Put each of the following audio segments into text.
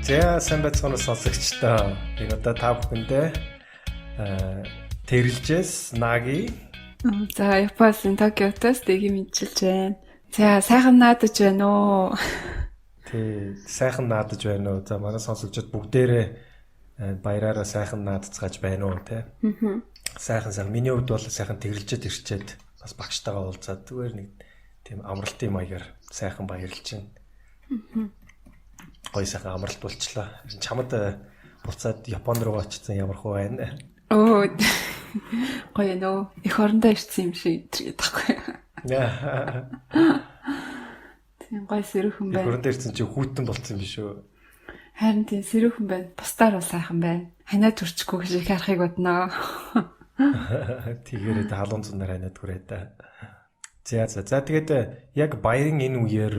За, сайн байцгаана уу, сонсогчдоо. Энэ удаа та бүхэндээ Тэрэлжээс Наги. За, Японы Токиотоос Дэги мэдчилж байна. За, сайхан наадаж байна уу? Тий, сайхан наадаж байна уу? За, манай сонсогчдод бүгдээрээ баяраараа сайхан наадцгааж байна уу, те? Аа. Сайхан сайхан. Миний хувьд бол сайхан тэрэлжээд ирчээд бас багштайгаа уулзаад зүгээр нэг тийм амралтын маягаар сайхан баярлж байна. Аа. Гоё сайхан амралт болчлоо. Чамд буцаад Япон руу очсон ямар хөө байна? Өө, гоё нөө. Эх орондоо ирсэн юм шиг гэдэг байхгүй. Тийм, гоё сэрүүхэн байна. Эх орондоо ирсэн чи хүүтэн болцсон юм биш үү? Харин тийм, сэрүүхэн байна. Бусдаар бол сайхан байна. Ханиа төрчихгүй гэж их харахыг бодноо. Тэгээрээ халуун зунаар ханиад хүрээ та. За за за, тэгээд яг баярын энэ үеэр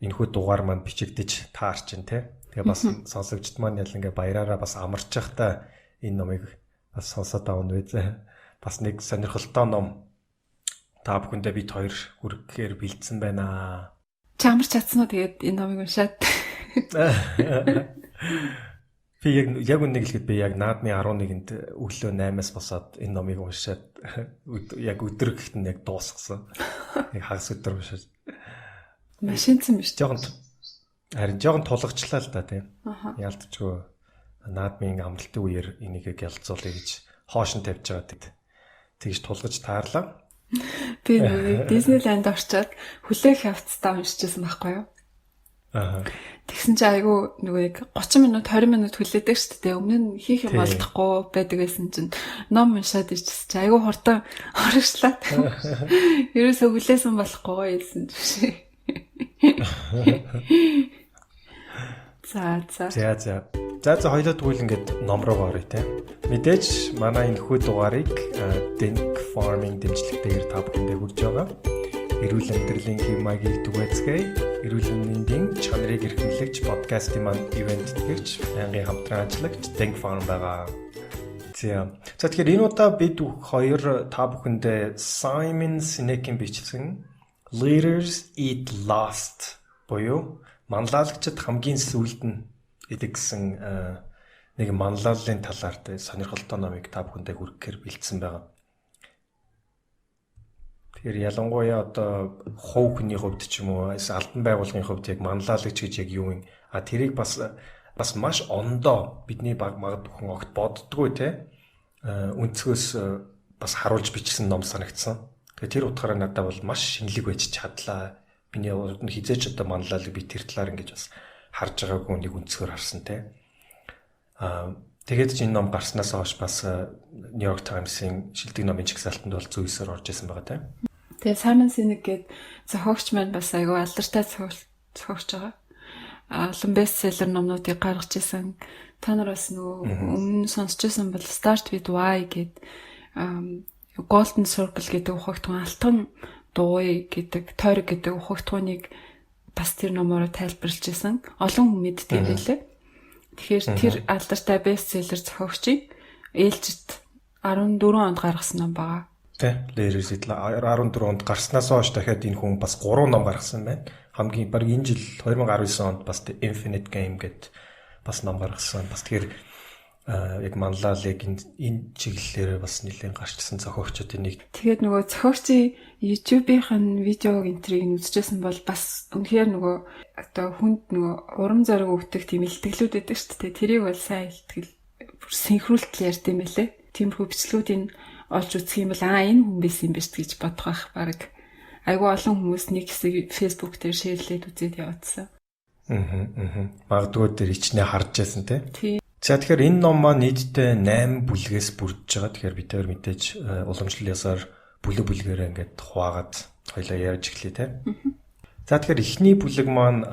энэхүү дугаар маань бичигдэж таарчин те. Тэгээ бас сонсогчд маань ялангаа баяраараа бас амарч явахдаа энэ номыг бас сонсоод авна үз. Бас нэг сонирхолтой ном та бүхэндээ бид хоёр хүргэхээр бэлдсэн байна. Чи амарч чадсан уу тэгээд энэ номыг уншаад? Би яг үннийг хэлэхэд би яг наадмын 11-нд өглөө 8-аас босоод энэ номыг уншаад яг өдөр гэхэд нь яг дуусгасан. Яг хагас өдөр уншаад. Машинцсан биш. Жохон, харин жохон тулгачлаа л да, тийм. Ялтчгүй наадмын амралтын үеэр энийг яг ялцуулъя гэж хоошин тавьж байгаа гэд. Тэгж тулгаж таарлаа. Би нөгөө Disneyland орчоод хүлээх явцдаа уншижсэн байхгүй юу? Аа. Тэгсэн чинь айгүй нөгөө яг 30 минут, 20 минут хүлээдэг шүү дээ. Өмнө нь хийх юм олдохгүй байдаг байсан чинь ном уншаад ирчихсэн чинь айгүй хурдан орогшлаа. Ерөөсөө хүлээсэн болохгүй гэсэн чинь. За за. За за. За за, хоёлоо тэгвэл ингээд ном руу оръё те. Мэдээж манай энэхүү дугаарыг Denk Farming дэмжлэгтэйгээр та бүхэндээ хүрж байгаа. Эрүүл амьдралын хэв маягийг түгээцгээе. Эрүүл мэндийн чанарыг эрхэмлэгч подкастын маань ивээн тэтгэгч, байнгын хамтран ажиллагч Denk Farm байгаа. За. За, тэгэхээр энэ удаа бид хоёр та бүхэндээ Simon Sinek-ийн бичсэн Leaders Eat Last буюу манлайлагчид хамгийн сүүлд нь идэг гэсэн нэг манлайллын талаар тэ сонирхолтой номыг та бүхэндээ хүргэхээр бэлдсэн байгаа. Тэгэхээр ялангуяа одоо хувь хүний хувьд ч юм уу, албан байгууллагын хувьд яг манлайлагч гэж яг юу юм? А тэрийг бас бас маш ондоо бидний баг магад бүхэн огт боддгоо те өнцгөөс бас харуулж бичсэн ном санагдсан. Тэгээ тэр утгаараа надад бол маш шинэлэг байж чадлаа. Миний урд нь хизээч одоо манлайлыг би тэр талаар ингэж бас харж байгаагүй нэг өнцгөр харсан те. Аа, тэгээд ч энэ ном гарснаас хойш бас New York Times-ын шилдэг номын жагсаалтанд бол зүйсээр орж исэн байгаа те. Тэгээ Simon Sinek гээд зохиогч маань бас айгүй алдартай зохиогч байгаа. Олон бестселлер номнуудыг гаргаж исэн. Та нар бас нөгөө өмнө сонсч байсан бол Start with Why гээд, Golden Circle гэдэг ухагтхан, алтан дугуй гэдэг, тойрог гэдэг ухагтхуунийг бас тэр номоор тайлбарлаж исэн. Олон хүн мэддэг юм байлээ. Тэгэхээр тэр алдартай бестселлер зохиогчийн ээлжит 14 онд гаргасан ном байгаа. Тэ, Leaders Eat 14 онд гарснаас хойш дахиад энэ хүн бас 3 ном гаргасан байна. Хамгийн баг энэ жил 2019 онд бас The Infinite Game гэд бас ном гаргасан. Бас тэгэхээр яг манлайлыг энэ чиглэлээр бас нэлээд гарчсан зохиогчдын нэг. Тэгээд нөгөө зохиогчийн YouTube-ийн видеог энтрийг нь үзчихсэн бол бас үнэхээр нөгөө одоо хүнд нөгөө урам зориг өгдөг тийм илтгэлүүд өгдөг шүү дээ. Тэрийг бол сайн илтгэл бүр синхруултал ярьд юм байлээ. Тиймэрхүү бичлэгүүдийг олж үзэх юм бол аа, энэ хүн байсан юм биш гэж бодох байх баг. Айгүй олон хүмүүс нэг хэсэг Facebook дээр share лээд үзээд явуулсан. Аа. Магадгүй тэр ичнээ харж байсан те. Тий. За, тэгэхээр энэ ном маань нийтдээ 8 бүлгээс бүрдэж байгаа. Тэгэхээр бид тэр мэдээж уламжлал ёсоор бүлэг бүлгээрээ ингээд хуваагаад хоёлаа ярьж эхлэе те. За, тэгэхээр эхний бүлэг маань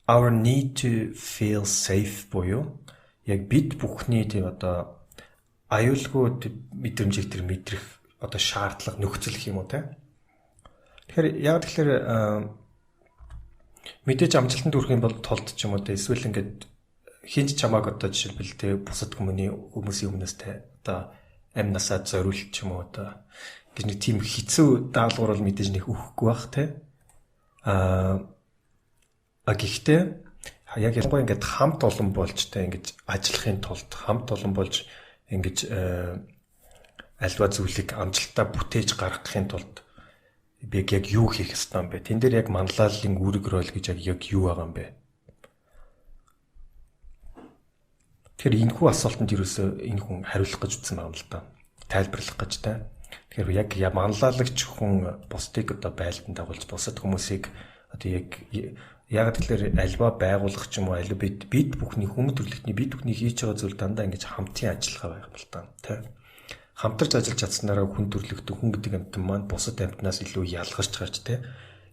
"Our need to feel safe" буюу яг бид бүхний тийм одоо аюулгүй мэдрэмжийг тэр мэдрэх одоо шаардлага, нөхцөл гэх юм уу те. Тэгэхээр яг тэгэхээр мэдээж амжилтанд хүрэх юм бол тулд ч юм уу те, эсвэл ингээд хинч чамааг одоо жишээлбэл те бусад хүмүүсийн өмнөөс те одоо амь насаа зориулт ч юм уу одоо гэж нэг тийм хэцүү даалгавар бол мэдээж нэг өгөхгүй бах те. А гэхдээ Яг ялангуяа ингээд хамт олон болж тэ ингэж ажиллахын тулд хамт олон болж ингэж альва зүйлийг амжилттай бүтээж гаргахын тулд би яг юу хийх ёстой юм бэ? Тэн дээр яг манлайллын үүрэг рол гэж яг юу байгаа юм бэ? Тэгэхээр энэхүү асуултанд ерөөсөө энэ хүн хариулах гэж үзсэн байгаа юм л да. Тайлбарлах гэж та. Тэгэхээр яг манлайлагч хүн бусдыг одоо байлдан дагуулж бусад хүмүүсийг одоо яг тэгэхээр альва байгуулах ч юм уу альва бид бүхний хүмүүн төрөлхтний бид бүхний хийж байгаа зүйл дандаа ингэж хамтын ажиллагаа байх юм л да. Тэ. Хамтарч ажиллаж чадсанараа хүн төрөлхтөн хүн гэдэг амьтан маань бусад амьтнаас илүү ялгарч гарч тэ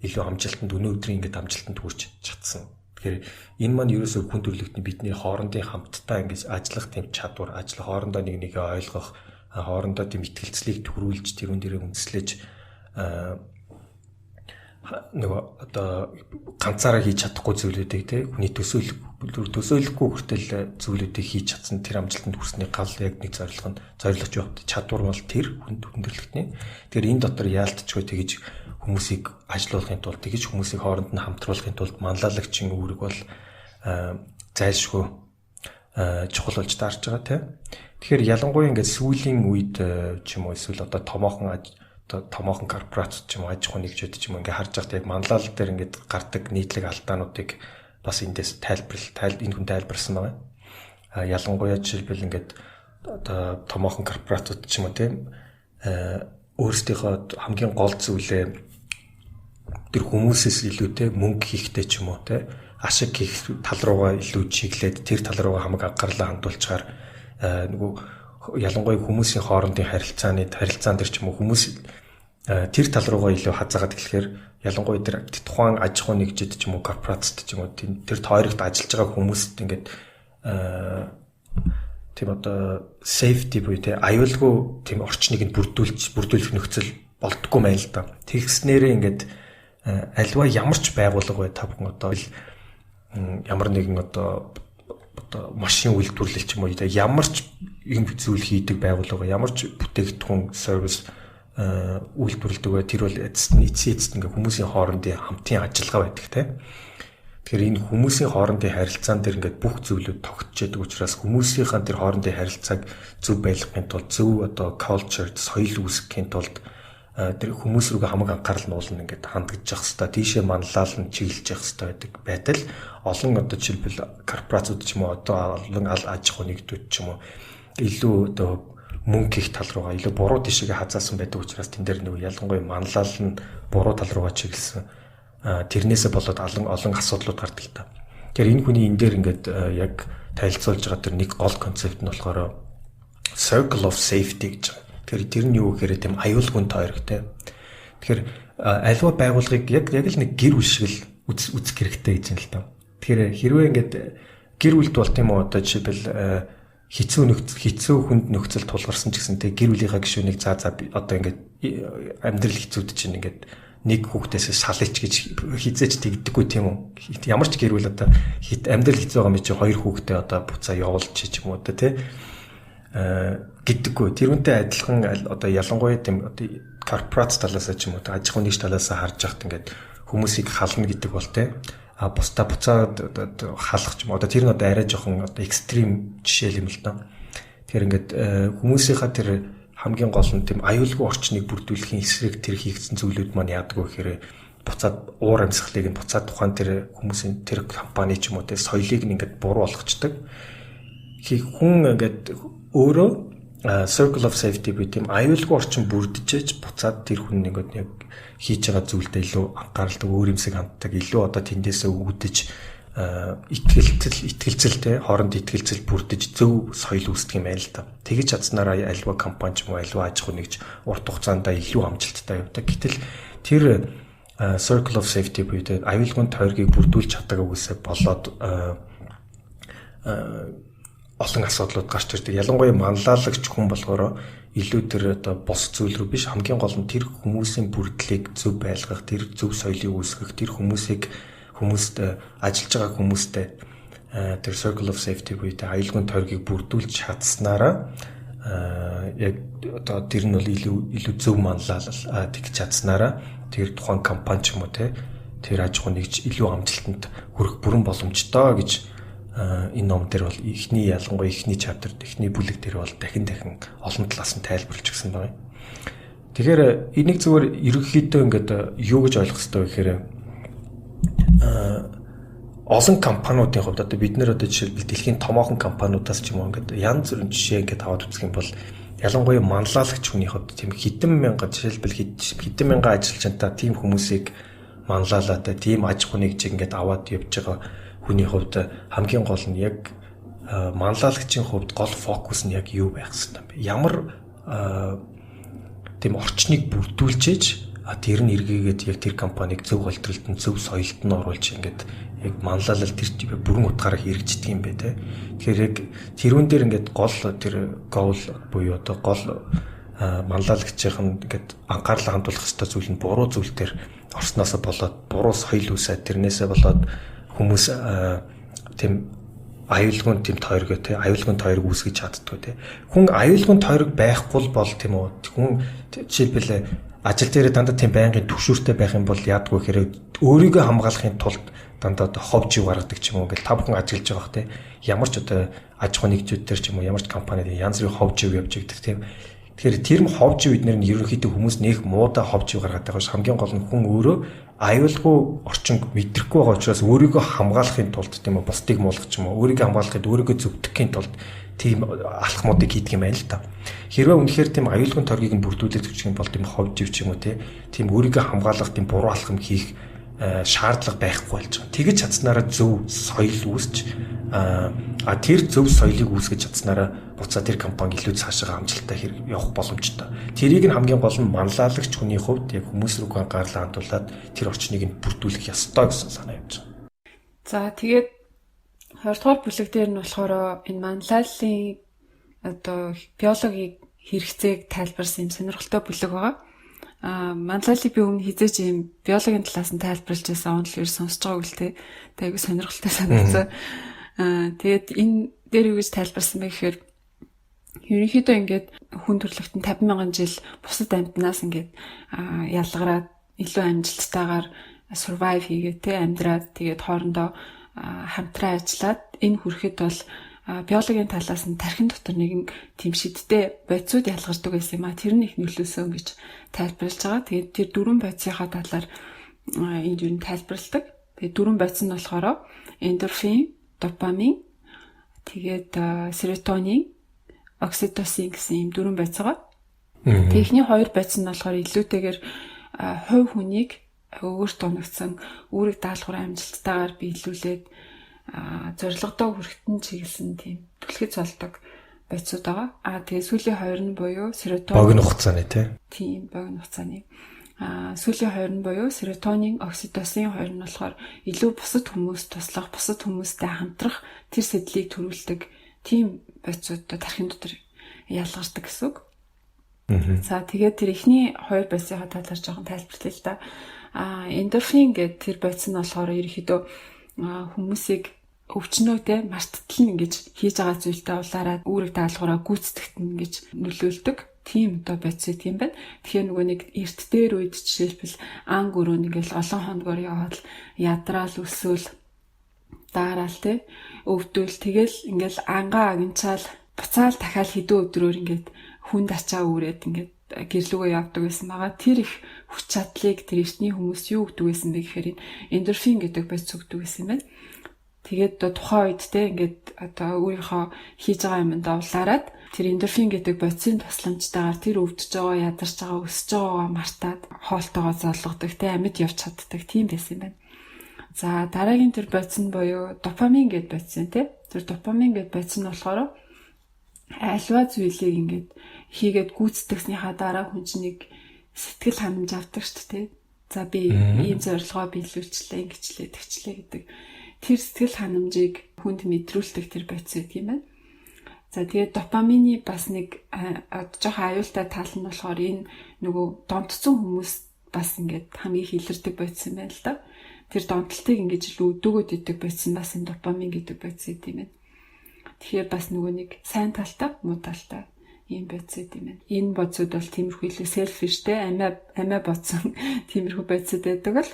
илүү амжилтанд өнөө өдрийн ингэж амжилтанд хүрч чадсан. Тэгэхээр энэ маань ерөөсөө хүн төрөлхтний бидний хоорондын хамтдаа ингэж ажиллах тийм чадвар, ажил хоорондоо нэг нэгээ ойлгох, хоорондоо тийм итгэлцлийг төрүүлж тэрүүн дээрээ үндэслэж нөгөө одоо ганцаараа хийж чадахгүй зүйлүүдийг те хүний төсөөлөхгүй хүртэл зүйлүүдийг хийж чадсан тэр амжилтанд хүрсний гал яг нэг зорилго нь зорилгож явах чадвар бол тэр хүн төрөлхтний. Тэгэхээр энэ дотор яалтчгүй тэгж хүмүүсийг ажилуулахын тулд тэгж хүмүүсийг хооронд нь хамтруулахын тулд манлайлагчийн үүрэг бол зайлшгүй чухал болж таарч байгаа те. Тэгэхээр ялангуяа ингээд сүүлийн үед ч юм уу эсвэл одоо томоохон корпорац ч юм уу аж ахуйн нэгжүүд ч юм уу ингээ харж байхад яг манлайлал дээр ингээд гардаг нийтлэг алдаануудыг бас эндээс энэ хүн тайлбарлсан байгаа. А ялангуяа жишээлбэл ингээд одоо томоохон корпорацууд ч юм уу тийм өөрсдийнхөө хамгийн гол зүйлээ тэр хүмүүсээс илүүтэй мөнгө хийхтэй ч юм уу те ашиг хийх тал руугаа илүү чиглээд тэр тал руугаа хамаг анхаарлаа хандуулчихаар нөгөө ялангуяа хүмүүсийн хоорондын харилцаан дээр ч юм уу хүмүүс тэр тал руугаа илүү хазаагаад эхлэхээр ялангуяа тэр тухайн аж ахуйн нэгжид ч юм уу корпорацид ч юм уу тэр тойрогт ажиллаж байгаа хүмүүст ингээд тийм одоо safety буюу те аюулгүй тийм орчныг нь бүрдүүлэх нөхцөл болдгоо юм л да. Тэгснээрээ ингээд альва ямар ч байгууллага бай та бүхэн одоо ямар нэгэн одоо машин үйлдвэрлэл ч юм уу ямар ч юм зүйл хийдэг байгууллага ямар ч бүтээгдэхүүн сервис үйлдвэрлэдэг бай тэр бол эцэст нь ингээ хүмүүсийн хоорондын хамтын ажиллагаа байдаг те. Тэгэхээр энэ хүмүүсийн хоорондын харилцаан дээр ингээд бүх зүйлүүд тогтчихэд учраас хүмүүсийнхаа тэр хоорондын харилцааг зөв байлгахын тулд зөв одоо culture соёл үүсгэхийн тулд тэр хүмүүс рүүгээ хамаг анхаарал нь уулна ингээд хандгаж явах хэвээр тийшээ манлаал нь чиглэж явах хэвээр байдаг байтал олон одоо жишээлбэл корпорацууд ч юм уу одоо олон аж ахуй нэгдүүд ч юм уу илүү одоо мөнгө хийх тал руугаа илүү буруу тийшээгээ хазаасан байдаг учраас тэн дээр нэг ялангуяа манлаал нь буруу тал руугаа чиглэсэн тэрнээсээ болоод олон асуудлууд гардаг л та. Тэгэхээр энэ хүний энэ дээр ингээд яг танилцуулж байгаа тэр нэг гол концепт нь болохоор circle of safety гэж байгаа. Тэгэхээр тэр нь юу гэхээр тийм аюулгүй тойрог те. Тэгэхээр альва байгууллагыг яг л нэг гэр бүл шиг л үзэх хэрэгтэй гэж юм л та. Тэгэхээр хэрвээ ингээд гэр бүлд бол тийм үү одоо жишээлбэл хэцүү хүнд нөхцөл тулгарсан ч гэсэн те гэр бүлийнхаа гишүүнийг за одоо ингээд амьдрал хэцүүд чинь ингээд нэг хүүхдээс салъяч гэж хизээч тэгдэггүй тийм үү. Ямар ч гэр бүл одоо амьдрал хэцүү байгаа юм чи хоёр хүүхдээ одоо буцаа явуулчих ч юм уу одоо те гэдэггүй. Тэрүүнтэй адилхан одоо ялангуяа тийм одоо корпорац талаас ч юм уу аж ахуйн нэгж талаас харж байхад ингээд хүмүүсийг хална гэдэг бол те а бусдаа буцаад халах ч юм уу одоо тэр нь одоо арай жоохон одоо экстрим жишээ юм л да. Тэгэхээр ингээд хүмүүсийнхаа тэр хамгийн гол нь тийм аюулгүй орчныг бүрдүүлэхийн эсрэг тэр хийгдсэн зүйлүүд маань яадаг вэ гэхээр буцаад уур амьсгалыг нь буцаад тухайн тэр хүмүүсийн тэр компани ч юм уу те соёлыг нь ингээд буруу болгочдөг. Хүн ингээд өөрөө circle of safety буюу тийм аюулгүй орчин бүрдчихэж буцаад тэр хүн ингээд яг хийж байгаа зүйлдээ илүү анхааралтай өөр юмсыг ханддаг илүү одоо тэндээсээ үүдэж итгэлцэл те хооронд итгэлцэл бүрдэж зөв соёл үүсдэг юм байна л да. Тэгэж чадсанараа альва компани ч юм уу альва аж ахуй нэгж урт хугацаанд илүү амжилттай явдаг. Гэтэл тэр circle of safety буюу те аюулгүй тойргийг бүрдүүлж чадаагүйсээ болоод олон асуудлууд гарч ирдэг. Ялангуяа манлайлагч хүн болохоор илүү тэр одоо бос зүйл рүү биш хамгийн гол нь тэр хүмүүсийн бүрдлийг зөв байлгах, тэр зөв соёлыг үүсгэх, тэр хүмүүст ажиллаж байгаа хүмүүстэй тэр circle of safety буюу тэр аюулгүй тойргийг бүрдүүлж чадсанараа яг одоо тэр нь бол илүү зөв манлайлал тэгж чадсанараа тэр тухайн компани ч юм уу те Тэр аж ахуй нэгж илүү амжилтанд хүрэх бүрэн боломжтой гэж энэ ном дээр бол эхний, ялангуяа эхний chapter, эхний бүлэг дээр бол дахин дахин олон талаас нь тайлбарлаж өгсөн байна. Тэгэхээр энийг зүгээр ерөнхийдөө ингээд юу гэж ойлгох ёстой вэ гэхээр олон компаниудын хувьд, одоо бид нэр одоо жишээлбэл дэлхийн томоохон компаниудаас ч юм уу, ингээд янз бүрийн жишээ ингээд аваад үзэх юм бол ялангуяа манлайлагч хүний хувьд тийм хэдэн мянган, жишээлбэл хэдэн мянган ажилчинтай тийм хүмүүсийг манлайлаатай тийм аж ахуйн нэгжийг ингээд аваад явж байгаа хүний хувьд хамгийн гол нь яг манлайлагчийн хувьд гол фокус нь яг юу байх хэвээр юм бэ? Ямар тийм орчныг бүрдүүлжээж тэр нь эргээгээд яг тэр компанийг зөв голдролд нь, зөв соёлд нь оруулж ингээд яг манлайлал тэр бүрэн утгаараа хэрэгждэг юм бэ те. Тэгэхээр яг тэрүүн дээр ингээд гол тэр goal буюу одоо гол манлайлагчийн ингээд анхаарлаа хандуулах ёстой зүйл нь буруу зүйл дээр орсноосоо болоод буруу соёл үүсээд, тэрнээсээ болоод хүмүүс тийм аюулгүй тийм тойргоо те, аюулгүй тойрог үүсгэж чаддгүй те. Хүн аюулгүй тойрог байхгүй бол, тийм үү, хүн жишээлбэл ажил дээрээ дандаа тийм байнгын түгшүүртэй байх юм бол яадгүй хэрэг өөрийгөө хамгаалахын тулд дандаа одоо хов жив гаргадаг ч юм уу. Ингээл та бүхэн ажиллаж байгаа бох те, ямар ч одоо аж ахуйн нэгжүүд дээр ч юм уу, ямар ч компанид янз бүрийн хов жив явж игдэг тийм. Тэгэхээр тэр хов жив эднэр нь ерөнхийдөө хүмүүс нэх муудаа хов жив гаргадаг байгаа ш. Хамгийн гол нь хүн өөрөө аюулгүй орчинг мэдрэхгүй байгаа учраас өөрийгөө хамгаалахын тулд, тийм үү, бусдыг муулах ч юм уу, өөрийгөө хамгаалахад, өөрийгөө зөвтгөхийн тулд тийм алхмуудыг хийдэг юм байна л та. Хэрвээ үнэхээр тийм аюулгүй торгийг нь бүрдүүлээд өгчих юм бол тийм хов жив ч юм уу тийм өөрийгөө хамгаалах тийм буруу алхам хийх шаардлага байхгүй болж байгаа. Тэгэж чадсанараа зөв соёл үүсч, а тэр зөв соёлыг үүсгэж чадсанараа буцаа тэр компани илүү цаашаа амжилттай хэрэг явах боломжтой. Тэрийг нь хамгийн гол нь манлайлагч хүний хувьд яг хүмүүс рүү анхаарлаа хандуулад тэр орчныг нь бүрдүүлэх ёстой гэсэн санаа явж байгаа. За, тэгээд 20 дугаар бүлэг дээр нь болохоор энэ манлайллын одоо биологийн хэрэгцээг тайлбарсан юм сонирхолтой бүлэг байгаа. Манлайллыг би өмнө хэзээ ч юм биологийн талаас нь тайлбарлаж байсан онл ер сонсож байгааг л те. Тэг айгу сонирхолтой санагдсан. Тэгээд энэ дээр юу гэж тайлбарсан бэ гэхээр ерөнхийдөө ингээд хүн төрөлхтөн 50 мянган жил бусад амьтнаас ингээд ялгараад илүү амжилттайгаар survive хийгээ те, амьдраад, тэгээд хоорондоо хамтран ажиллаад энэ хүрэхэд бол биологийн талаас нь тархин дотор нэгэн тийм шидтэй бодисууд ялгардаг байсан юм а. Тэр нь их нөлөөсөн гэж тайлбарлаж байгаа. Тэгээд тэр дөрвөн бодисынхаа талаар энд юу тайлбарладаг. Тэгээд дөрвөн бодис нь болохоор эндорфин, допамин, тэгээд серотонин, окситоцин гэсэн ийм дөрвөн бодис байгаа. Тэгээд эхний хоёр бодис нь болохоор илүүтэйгээр хувь хүнийг өөрт оногдсон үүрэг даалгавраа амжилттайгаар биелүүлээд зорилгодоо хүрэхтэн чиглэсэн тийм түлхэц болдог бодисууд байгаа. Тэгээ сүүлийн хоёр нь буюу серотонин, богино хугацааны тий. Тийм, богино хугацааны. Сүүлийн хоёр нь буюу серотонин, окситоцин хоёр нь болохоор илүү бусад хүмүүс туслах, бусад хүмүүстэй хамтрах тэр сэдлийг төрүүлдэг тийм бодисууд тархин дотор ялгардаг гэсэн үг. За, тэгээд тэр эхний хоёр бодисынхаа талаар жоохон тайлбарлая л да. Эндорфин гэдэг тэр бодис нь болохоор ерөнхийдөө хүмүүсийг өвчнөөтэй марттал нь ингэж хийж байгаа зүйлдээ улаараад үүрэг даалгавраа гүйцэтгэхэд нь ингэж нөлөөлдөг тийм одоо бодис юм байна. Тэгэхээр нөгөө нэг эрт дээр үед жишээлбэл ан гөрөөнд ингээл олон хоногор яваад ядраал өсөөл daarаал те, өвдөл, тэгэл ингээл ангаа агнчаал буцаал дахиад хэдэн өдрөөр ингээд хүнд ачаа үүрээд ингээд гэрлүүгээ явдаг байсан байгаа. Тэр их хүч чадлыг тэр эртний хүмүүс юу өгдөг байсан бэ гэхээр энэ эндорфин гэдэг бодис өгдөг байсан юм байна. Тэгээд одоо тухайн үед те, ингээд одоо өөрийнхөө хийж байгаа юмд улаарад тэр эндорфин гэдэг бодисын тусламжтайгаар тэр өвдөж байгаа, ядарч байгаа, өсөж байгаагаа мартаад хоолтойгоо золгодог те, амьд явж чаддаг тийм байсан юм байна. За, дараагийн тэр бодис нь буюу допамин гэдэг бодис юм те. Тэр допамин гэдэг бодис нь болохоор альва зүйлийг ингээд хийгээд гүйцэтгснийхаа дараа хүн чинь нэг сэтгэл ханамж авдаг шүү дээ. За, би ийм зорилгоо биелүүлчлээ, ингэчлээ, тэгчлээ гэдэг тэр сэтгэл ханамжийг хүнд мэдрүүлдэг тэр бодис гэдэг юм байна. За, тэгээд допамины бас нэг жоохон аюултай тал нь болохоор энэ нөгөө донтцсон хүмүүс бас ингээд хамгийн хилэрдэг бодис юм байна л да. Тэр донтолтыг ингэж илүү өдөөгөөд идэг бодис нь бас энэ допамин гэдэг бодис юм байна. Тэгэхээр бас нөгөө нэг сайн талтай, муу талтай ийм бодис юм байна. Энэ бодисууд бол тиймэрхүү илүү selfish те, амиа амиа бодсон тиймэрхүү бодисууд байдаг л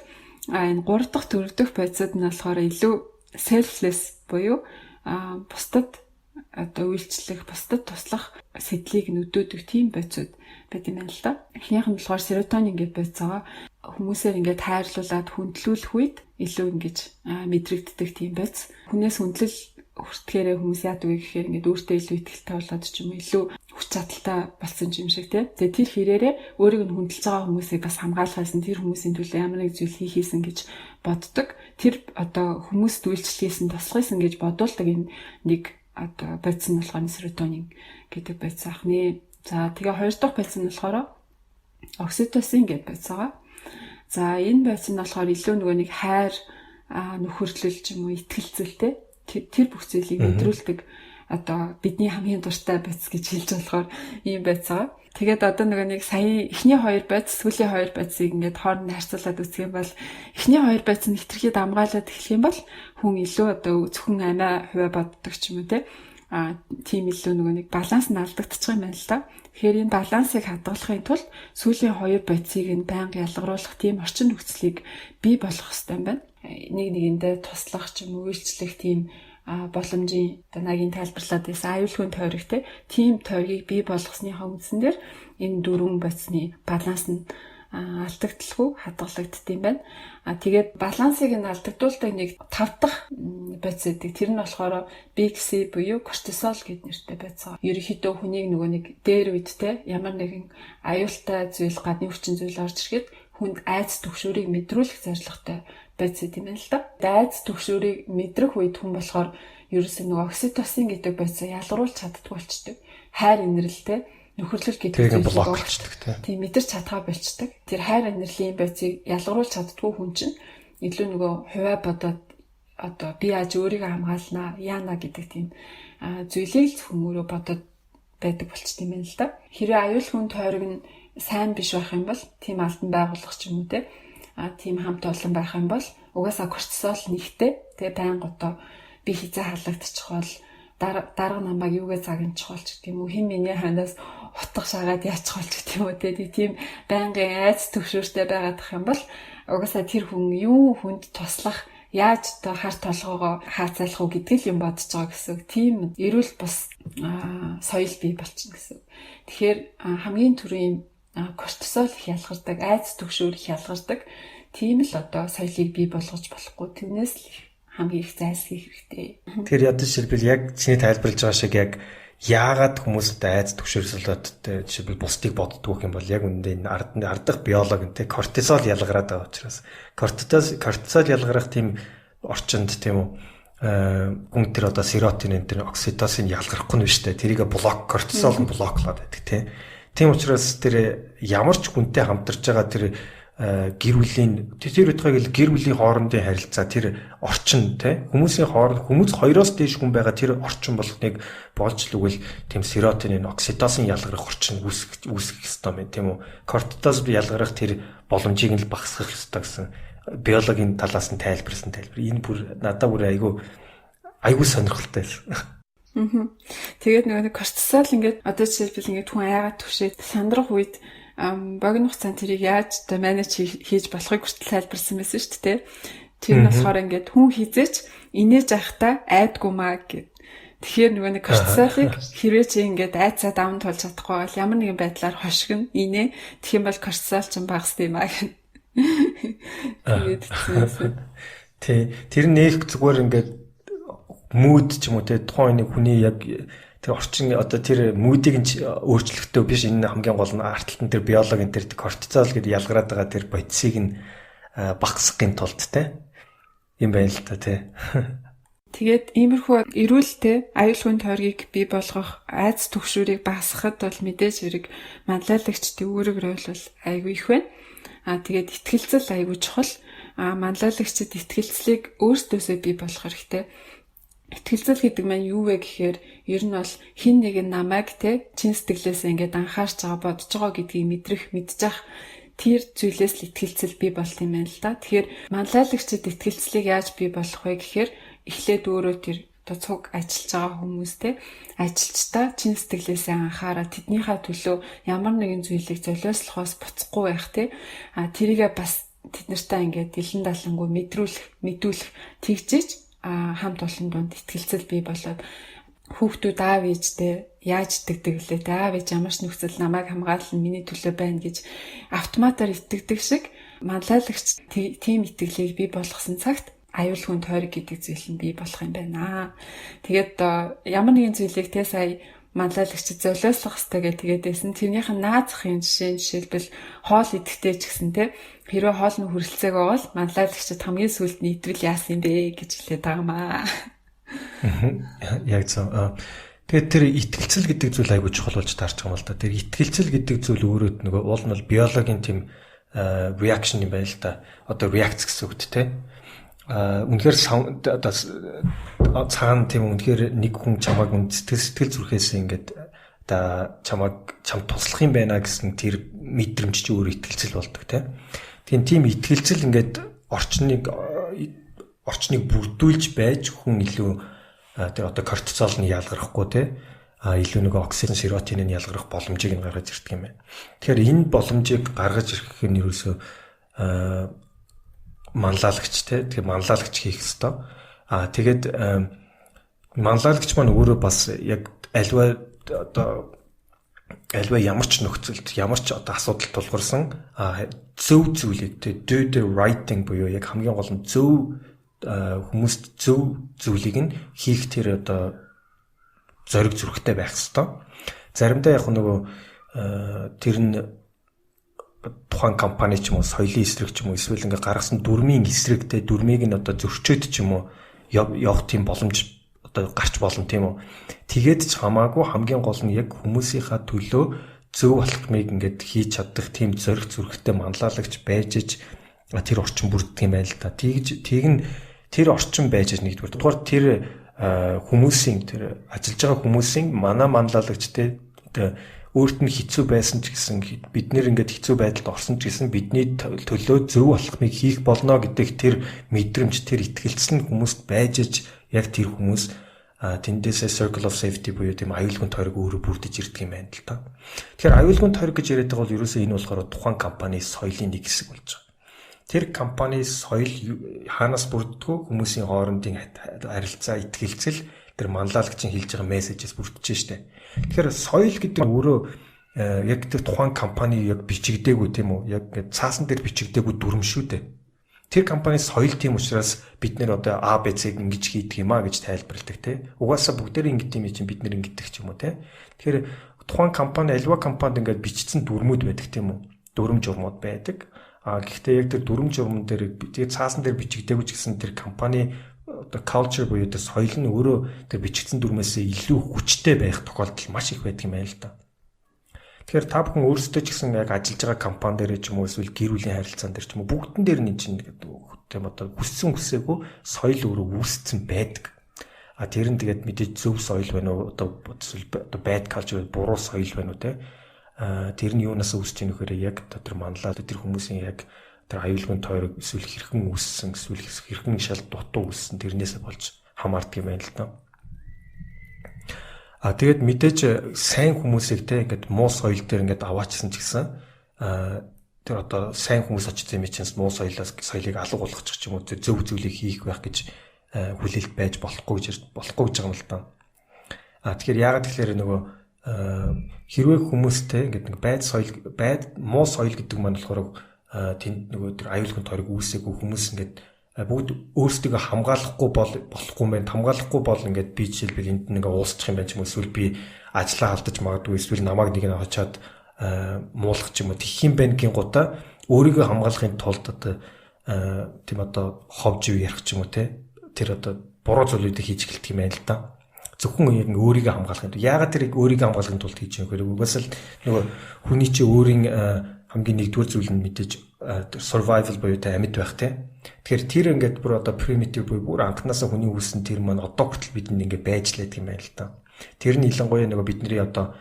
А энэ 3 дахь 4 дахь бодисууд нь болохоор илүү selfless буюу бусдад одоо үйлчлэх, бусдад туслах сэтлийг нүдөөдөг тийм бодисууд байт юм байна л да. Эхнийх нь болохоор серотонин гэдэг бодис байгаа. Хүмүүсээр ингээд хайрлуулад хүндлүүлэх үед илүү ингэж мэдрэгддэг тийм бодис. Хүнээс хүндлэл хүртгэхээрээ хүмүүс яадаг вэ гэхээр ингээд өөртөө илүү итгэлтэй болоод ч юм уу илүү хүч чадалтай болсон юм шиг тий. Тэгээ тэр хэрээрээ өөрийг нь хүндэлж байгаа хүмүүсийг бас хамгаалахаас нь тэр хүмүүсийн төлөө ямар нэг зүйл хийхийсэн гэж боддог. Тэр одоо хүмүүст үйлчлэхийсэн, туслахийсэн гэж бодуулдаг энэ нэг одоо бодис нь болохоор серотонин гэдэг бодис ахнэ. За тэгээ хоёр дахь бодис нь болохоор окситоцин гэдэг бодис байгаа. За энэ бодис нь болохоор илүү нөгөө нэг хайр, нөхөрлөл ч юм уу итгэлцэлтэй тэр бүх зүйлийг мэдрүүлдэг одоо бидний хамгийн дуртай бодис гэж хэлж болохоор ийм бодис байгаа. Тэгээд одоо нөгөө нэг сая эхний хоёр бодис, сүүлийн хоёр бодисыг ингээд хооронд харьцуулаад үзэх юм бол эхний хоёр бодис нь хэтэрхий дамгаалаад эхлэх юм бол хүн илүү одоо зөвхөн амиа хувиа боддог ч юм уу те. А тийм илүү нөгөө нэг баланс нь алдагдчих юм байна л да. Тэгэхээр энэ балансыг хадгалахын тулд сүүлийн хоёр бодисыг нь байнга ялгаруулах тийм орчин нөхцөлийг бий болгох хэрэгтэй юм байна. Нэг нэгэндээ туслах ч юм уу үйлчлэх тийм боломжийн одоо нагийн тайлбарлаад байсан аюулгүй тойрог те тийм тойргийг бий болгосныхаа үндсэн дээр энэ дөрвөн бодисны баланс нь алдагдaltaгүй хадгалагддсан юм байна. А тэгээд балансыг нь алдагдуулдаг нэг тав дахь бодис гэдэг. Тэр нь болохоор Big C буюу кортизол гэд нэртэй бодис. Ерөнхийдөө хүнийг нөгөө нэг дээр үед те ямар нэгэн аюултай зүйл, гадны хүчин зүйл орж ирэхэд хүнд айц түгшүүрийг мэдрүүлэх зорилготой бодис юм байна л да. Айц түгшүүрийг мэдрэх үед хүн болохоор ерөөсөө нөгөө окситоцин гэдэг бодисоо ялгаруулж чаддгүй болчдөг. Хайр инрэлтэй нөхөрлөл гэдэг зүйлийг блоклцдог тийм мэдэрч чадхаа болчдөг. Тэр хайр инрэлийн бодисыг ялгаруулж чаддгүй хүн чинь илүү нөгөө хувиа бодоод одоо би яаж өөрийгөө хамгаалнаа, яана гэдэг тийм зүйлийг л зөвхөн өөрөө бодоод байдаг болчт юм байна л да. Хэрвээ аюулгүй тойрог нь сайн биш байх юм бол тийм албан байгууллага ч юм уу те тийм хамт олон байх юм бол угаасаа кортизол нэгтэй. Тэгээ байнга одоо би хизээ халагдчих бол дарга намайг юугээ загначих бол ч гэдэг юм уу, хэн миний ханаас утга шагаад яачих бол ч гэдэг юм уу те тийм байнгын айц төвшөөртэй байгаадах юм бол угаасаа тэр хүн юу хүнд туслах, яаж одоо хар толгоогоо хаацайлах уу гэдэг л юм бодож байгаа гэсэн. Тийм эрүүл бус соёл бий болчихно гэсэн. Тэгэхээр хамгийн түрүүний кортизол их ялгардаг, айц түгшүүр их ялгардаг. Тийм л одоо соёлыг бий болгож болохгүй. Тэрнээс л хамгийн их зайлсхийх хэрэгтэй. Тэгэхээр ядаж жишээлбэл яг чиний тайлбарлаж байгаа шиг яг яагаад хүмүүс одоо айц түгшүүрсэлээд жишээлбэл бусдыг боддгоо юм бол яг үүндээ энэ ардах биологи нь кортизол ялгараад байгаа учраас кортизол ялгарах тийм орчинд тийм үү хүн тэр одоо серотонин тэр окситоцин ялгарахгүй нь биш үү, тэрийг блок кортизол нь блоклоод байдаг тийм. Тийм учраас тэр ямар ч хүнтэй хамтарч байгаа тэр гэр бүлийн тэр үеийнхээ гэр бүлийн хоорондын харилцаа тэр орчин те хүмүүсийн хооронд хүмүүс хоёроос дээш хүн байгаа тэр орчин болгоныг болж л үгэл тийм серотонин окситоцин ялгарах орчин үүсгэх ёстой юм тийм үү, кортизол ялгарах тэр боломжийг нь л багасгах ёстой гэсэн биологийн талаас нь тайлбарласан тайлбар. Энэ бүр надад бүр айгүй сонирхолтой байсан. Тэгээд нөгөө кортизол ингээд одоо жишээлбэл ингээд хүн айгаад түшээд сандрах үед богино хугацаанд тэрийг яаж одоо манаж хийж болохыг хүртэл тайлбарсан байсан шүү дээ. Тэр нь болохоор ингээд хүн хизээч инээж байхдаа айдгүй маа гэд. Тэгэхээр нөгөө нэг кортизолыг хэрвээ чи ингээд айцаа даван тулж чадахгүй бол ямар нэгэн байдлаар хошигно инээ. Тэгэх юм бол кортизол ч багасд юм аа гэх. Тэгээд тий тэр нэх зүгээр ингээд мүүд ч юм уу те тухайн нэг хүний яг тэр орчин одоо тэр мүүдийг нь өөрчлөхтөө биш, энэ хамгийн гол нь арт талд нь тэр биологийн тэр кортизол гэдэг ялгараад байгаа тэр бодисыг нь багасгахын тулд те юм байна л та те. Тэгээд иймэрхүү эрүүлтэй аюулгүй тойргийг бий болгох, айц түгшүүрийг багасгахад бол мэдээж хэрэг манлайлагчдын үүрэг роль бол айгүй их байна. А тэгээд итгэлцэл айгүй чухал. А манлайлагчид итгэлцлийг өөрсдөөсөө бий болгох хэрэгтэй. Итгэлцэл гэдэг маань юу вэ гэхээр ер нь бол хин нэг нь намайг те чин сэтгэлээсээ ингээд анхаарч байгаа, бодож байгаа гэдгийг мэдрэх, мэдчих тэр зүйлээс л итгэлцэл бий болт юм байна л да. Тэгэхээр манлайлагчид итгэлцлийг яаж бий болгох вэ гэхээр эхлээд өөрөө тэр одоо цуг ажиллаж байгаа хүмүүстэй ажилчдаа чин сэтгэлээсээ анхаараа тэднийхээ төлөө ямар нэгэн зүйлийг золиослохоос буцахгүй байх те. А тэрийгээ бас Тэд нартай ингээд илэн далангуу мэдрүүлэх, мэдүүлэх тэгжиж хамт олон дунд итгэлцэл бий болоод хүүхдүүд аав ээжтэй яаж итгэдэг лээ те, аав ээж ямар ч нөхцөл намайг хамгаална, миний төлөө байна гэж автоматар итгэдэг шиг манлайлагч тийм итгэлийг бий болгосон цагт аюулгүй тойрог гэдэг зүйл нь бий болох юм байна. Тэгээд ямар нэгэн зүйлийг те сая манлайлагчид золиослох хэрэгтэй гэх тэгээд байсан. Тэрнийх нь наад захын жишээ нь жишээлбэл хоол идэхтэй ч гэсэн те, хэрвээ хоол нь хүрэлцээг байгаа бол манлайлагчид хамгийн сүүлд нь идвэл яасан юм бэ гэж хэлээд байгаа маа. Яг зөв. Тэгээд тэр итгэлцэл гэдэг зүйл айгүй чухал болж таарч байгаа юм л да. Тэр итгэлцэл гэдэг зүйл өөрөө нөгөө уул нь бол биологийн тийм reaction юм байна л да. Одоо реакц гэсэн үг те. Үнэхээр одоо цаана тийм үнэхээр нэг хүн чамайг сэтгэл зүрхээс ингээд одоо чамайг чам туслах юм байна гэсэн тэр мэдрэмж чи өөр итгэлцэл болдог те. Тийм итгэлцэл ингээд орчныг бүрдүүлж байж хүн илүү тэр одоо кортизол нь ялгарахгүй те, илүү нөгөө оксиген, серотонин ялгарах боломжийг нь гаргаж ирдэг юм байна. Тэгэхээр энэ боломжийг гаргаж ирэх нь ерөөсөө манлайлагч те, тэгэхээр манлайлагч хийх ёстой. Тэгээд манлайлагч маань өөрөө бас яг альва одоо альва ямар ч нөхцөлд ямар ч одоо асуудал тулгарсан зөв зүйлийг те, do the right thing буюу яг хамгийн гол нь зөв хүмүүст зөв зүйлийг нь хийх тэр одоо зориг зүрхтэй байх ёстой. Заримдаа яг нөгөө тэр нь тухайн компани ч юм уу, соёлын эсрэг ч юм уу, эсвэл ингээ гаргасан дүрмийн эсрэгтэй дүрмийг нь одоо зөрчөөд ч юм уу явах тийм боломж одоо гарч болно тийм үү. Тэгээд ч хамаагүй хамгийн гол нь яг хүмүүсийнхаа төлөө зөв алхмыг ингээд хийж чадах тийм зориг зүрхтэй манлайлагч байж ич тэр орчин бүрддэг юм байна л да. Тэгж тийг нь тэр орчин байж ич нэгдүгээр. Дугаар тэр хүмүүсийн тэр ажиллаж байгаа хүмүүсийн манай манлайлагчтай өөрт нь хэцүү байсан ч гэсэн бид нэр ингээд хэцүү байдалд орсон ч гэсэн бидний төлөө зөв алхмыг хийх болно гэдэг тэр мэдрэмж, тэр итгэлцэл нь хүмүүст байж ич яг тэр хүмүүс тэндээсээ circle of safety буюу тийм аюулгүй тойрог өөрөө бүрдэж ирдэг юм байна л да. Тэгэхээр аюулгүй тойрог гэж яриад байгаа бол ерөөсөө энэ болохоор тухайн компани соёлын нэг хэсэг болж байгаа. Тэр компани соёл хаанаас бүрддэг вэ? Хүмүүсийн хоорондын харилцаа, итгэлцэл, тэр манлайлагчийн хэлж байгаа мессежээс бүрдэж штэ. Тэгэхээр соёл гэдэг нь өөрөө яг тэр тухайн компани яг бичигдээгүй тийм үү? Яг ингээд цаасан дээр бичигдээгүй дүрм шүү дээ. Тэр компани соёл тийм учраас бид нэр одоо А, Б, С-г ингэж хийдэг юм а гэж тайлбарладаг тий. Угаасаа бүгдээрээ ингэдэг юм чинь бид нэр ингэдэг ч юм уу тий. Тэгэхээр тухайн компани альва компанид ингээд бичсэн дүрмүүд байдаг тийм үү? Дүрм журмууд байдаг. А гэхдээ яг тэр дүрм журман дээр тэгээ цаасан дээр бичигдээгүй ч гэсэн тэр компани одоо culture буюу тэр соёл нь өөрөө тэр бичигдсэн дүрмээсээ илүү хүчтэй байх тохиолдол маш их байдаг юм байна л да. Тэгэхээр та бүхэн өөрсдөө ч гэсэн яг ажиллаж байгаа компани дээр ч юм уу эсвэл гэр бүлийн харилцаан дээр ч юм уу бүгдэн дээр нь чинь тийм одоо хүссэн хүсээгүй соёл өөрөө үүссэн байдаг. А тэр нь тэгээд мэдээж зөв соёл байна уу, одоо эсвэл bad culture буруу соёл байна уу те. А тэр нь юунаас үүсэж ийн гэхээр яг тэр манлаа тэр хүмүүсийн яг тэр аюулгүй тойрог эсвэл хэрхэн үүссэн, эсвэл хэрхэн шал дутуу үүссэн тэрнээсээ болж хамаардаг юм байна л да. А тэгээд мэдээж сайн хүмүүсийг те ингээд муу соёл дээр ингээд аваачсан ч гэсэн тэр одоо сайн хүмүүс очсон юм чинь муу соёлоос соёлыг алга болгочих ч юм уу зөв зүйлийг хийх байх гэж хүлээлт байж болохгүй гэж байгаа юм л та. А тэгэхээр яагаад тэгэхээр нөгөө хэрвээ хүмүүстэй ингээд нэг байд соёл байд муу соёл гэдэг маань болохоор тэнд нөгөө тэр аюулгүй тойрог үүсээгүй хүмүүс ингээд бүгд өөрсдийгөө хамгаалахгүй бол болохгүй юм байна. Хамгаалахгүй бол ингээд би жишээлбэл энд нэг уусчих юм байна ч юм уу, эсвэл би ажлаа алдаж магадгүй, эсвэл намайг нэг нь очиад муулах ч юм уу тэгэх юм байна гин гутаа өөрийгөө хамгаалахын тулд одоо тийм одоо хов живь ярих ч юм уу те тэр одоо буруу зүйлүүдийг хийж эхэлдэг юм байна л да. Зөвхөн яг өөрийгөө хамгаалахын тулд. Яагаад тэр өөрийгөө хамгаалахын тулд хийж байгаа вэ? Угаасаа л нөгөө хүний чи өөрийн хамгийн нэгдүгээр зүйл нь мэдээж survival буюу тэ амьд байх те. Тэгэхээр тэр ингээд бүр одоо primitive буюу бүр анхнаасаа хүний үүссэн тэр маань одоо хүртэл бидэнд ингээд байж лээдэг юм байна л да. Тэр нь илангуяа нөгөө бидний одоо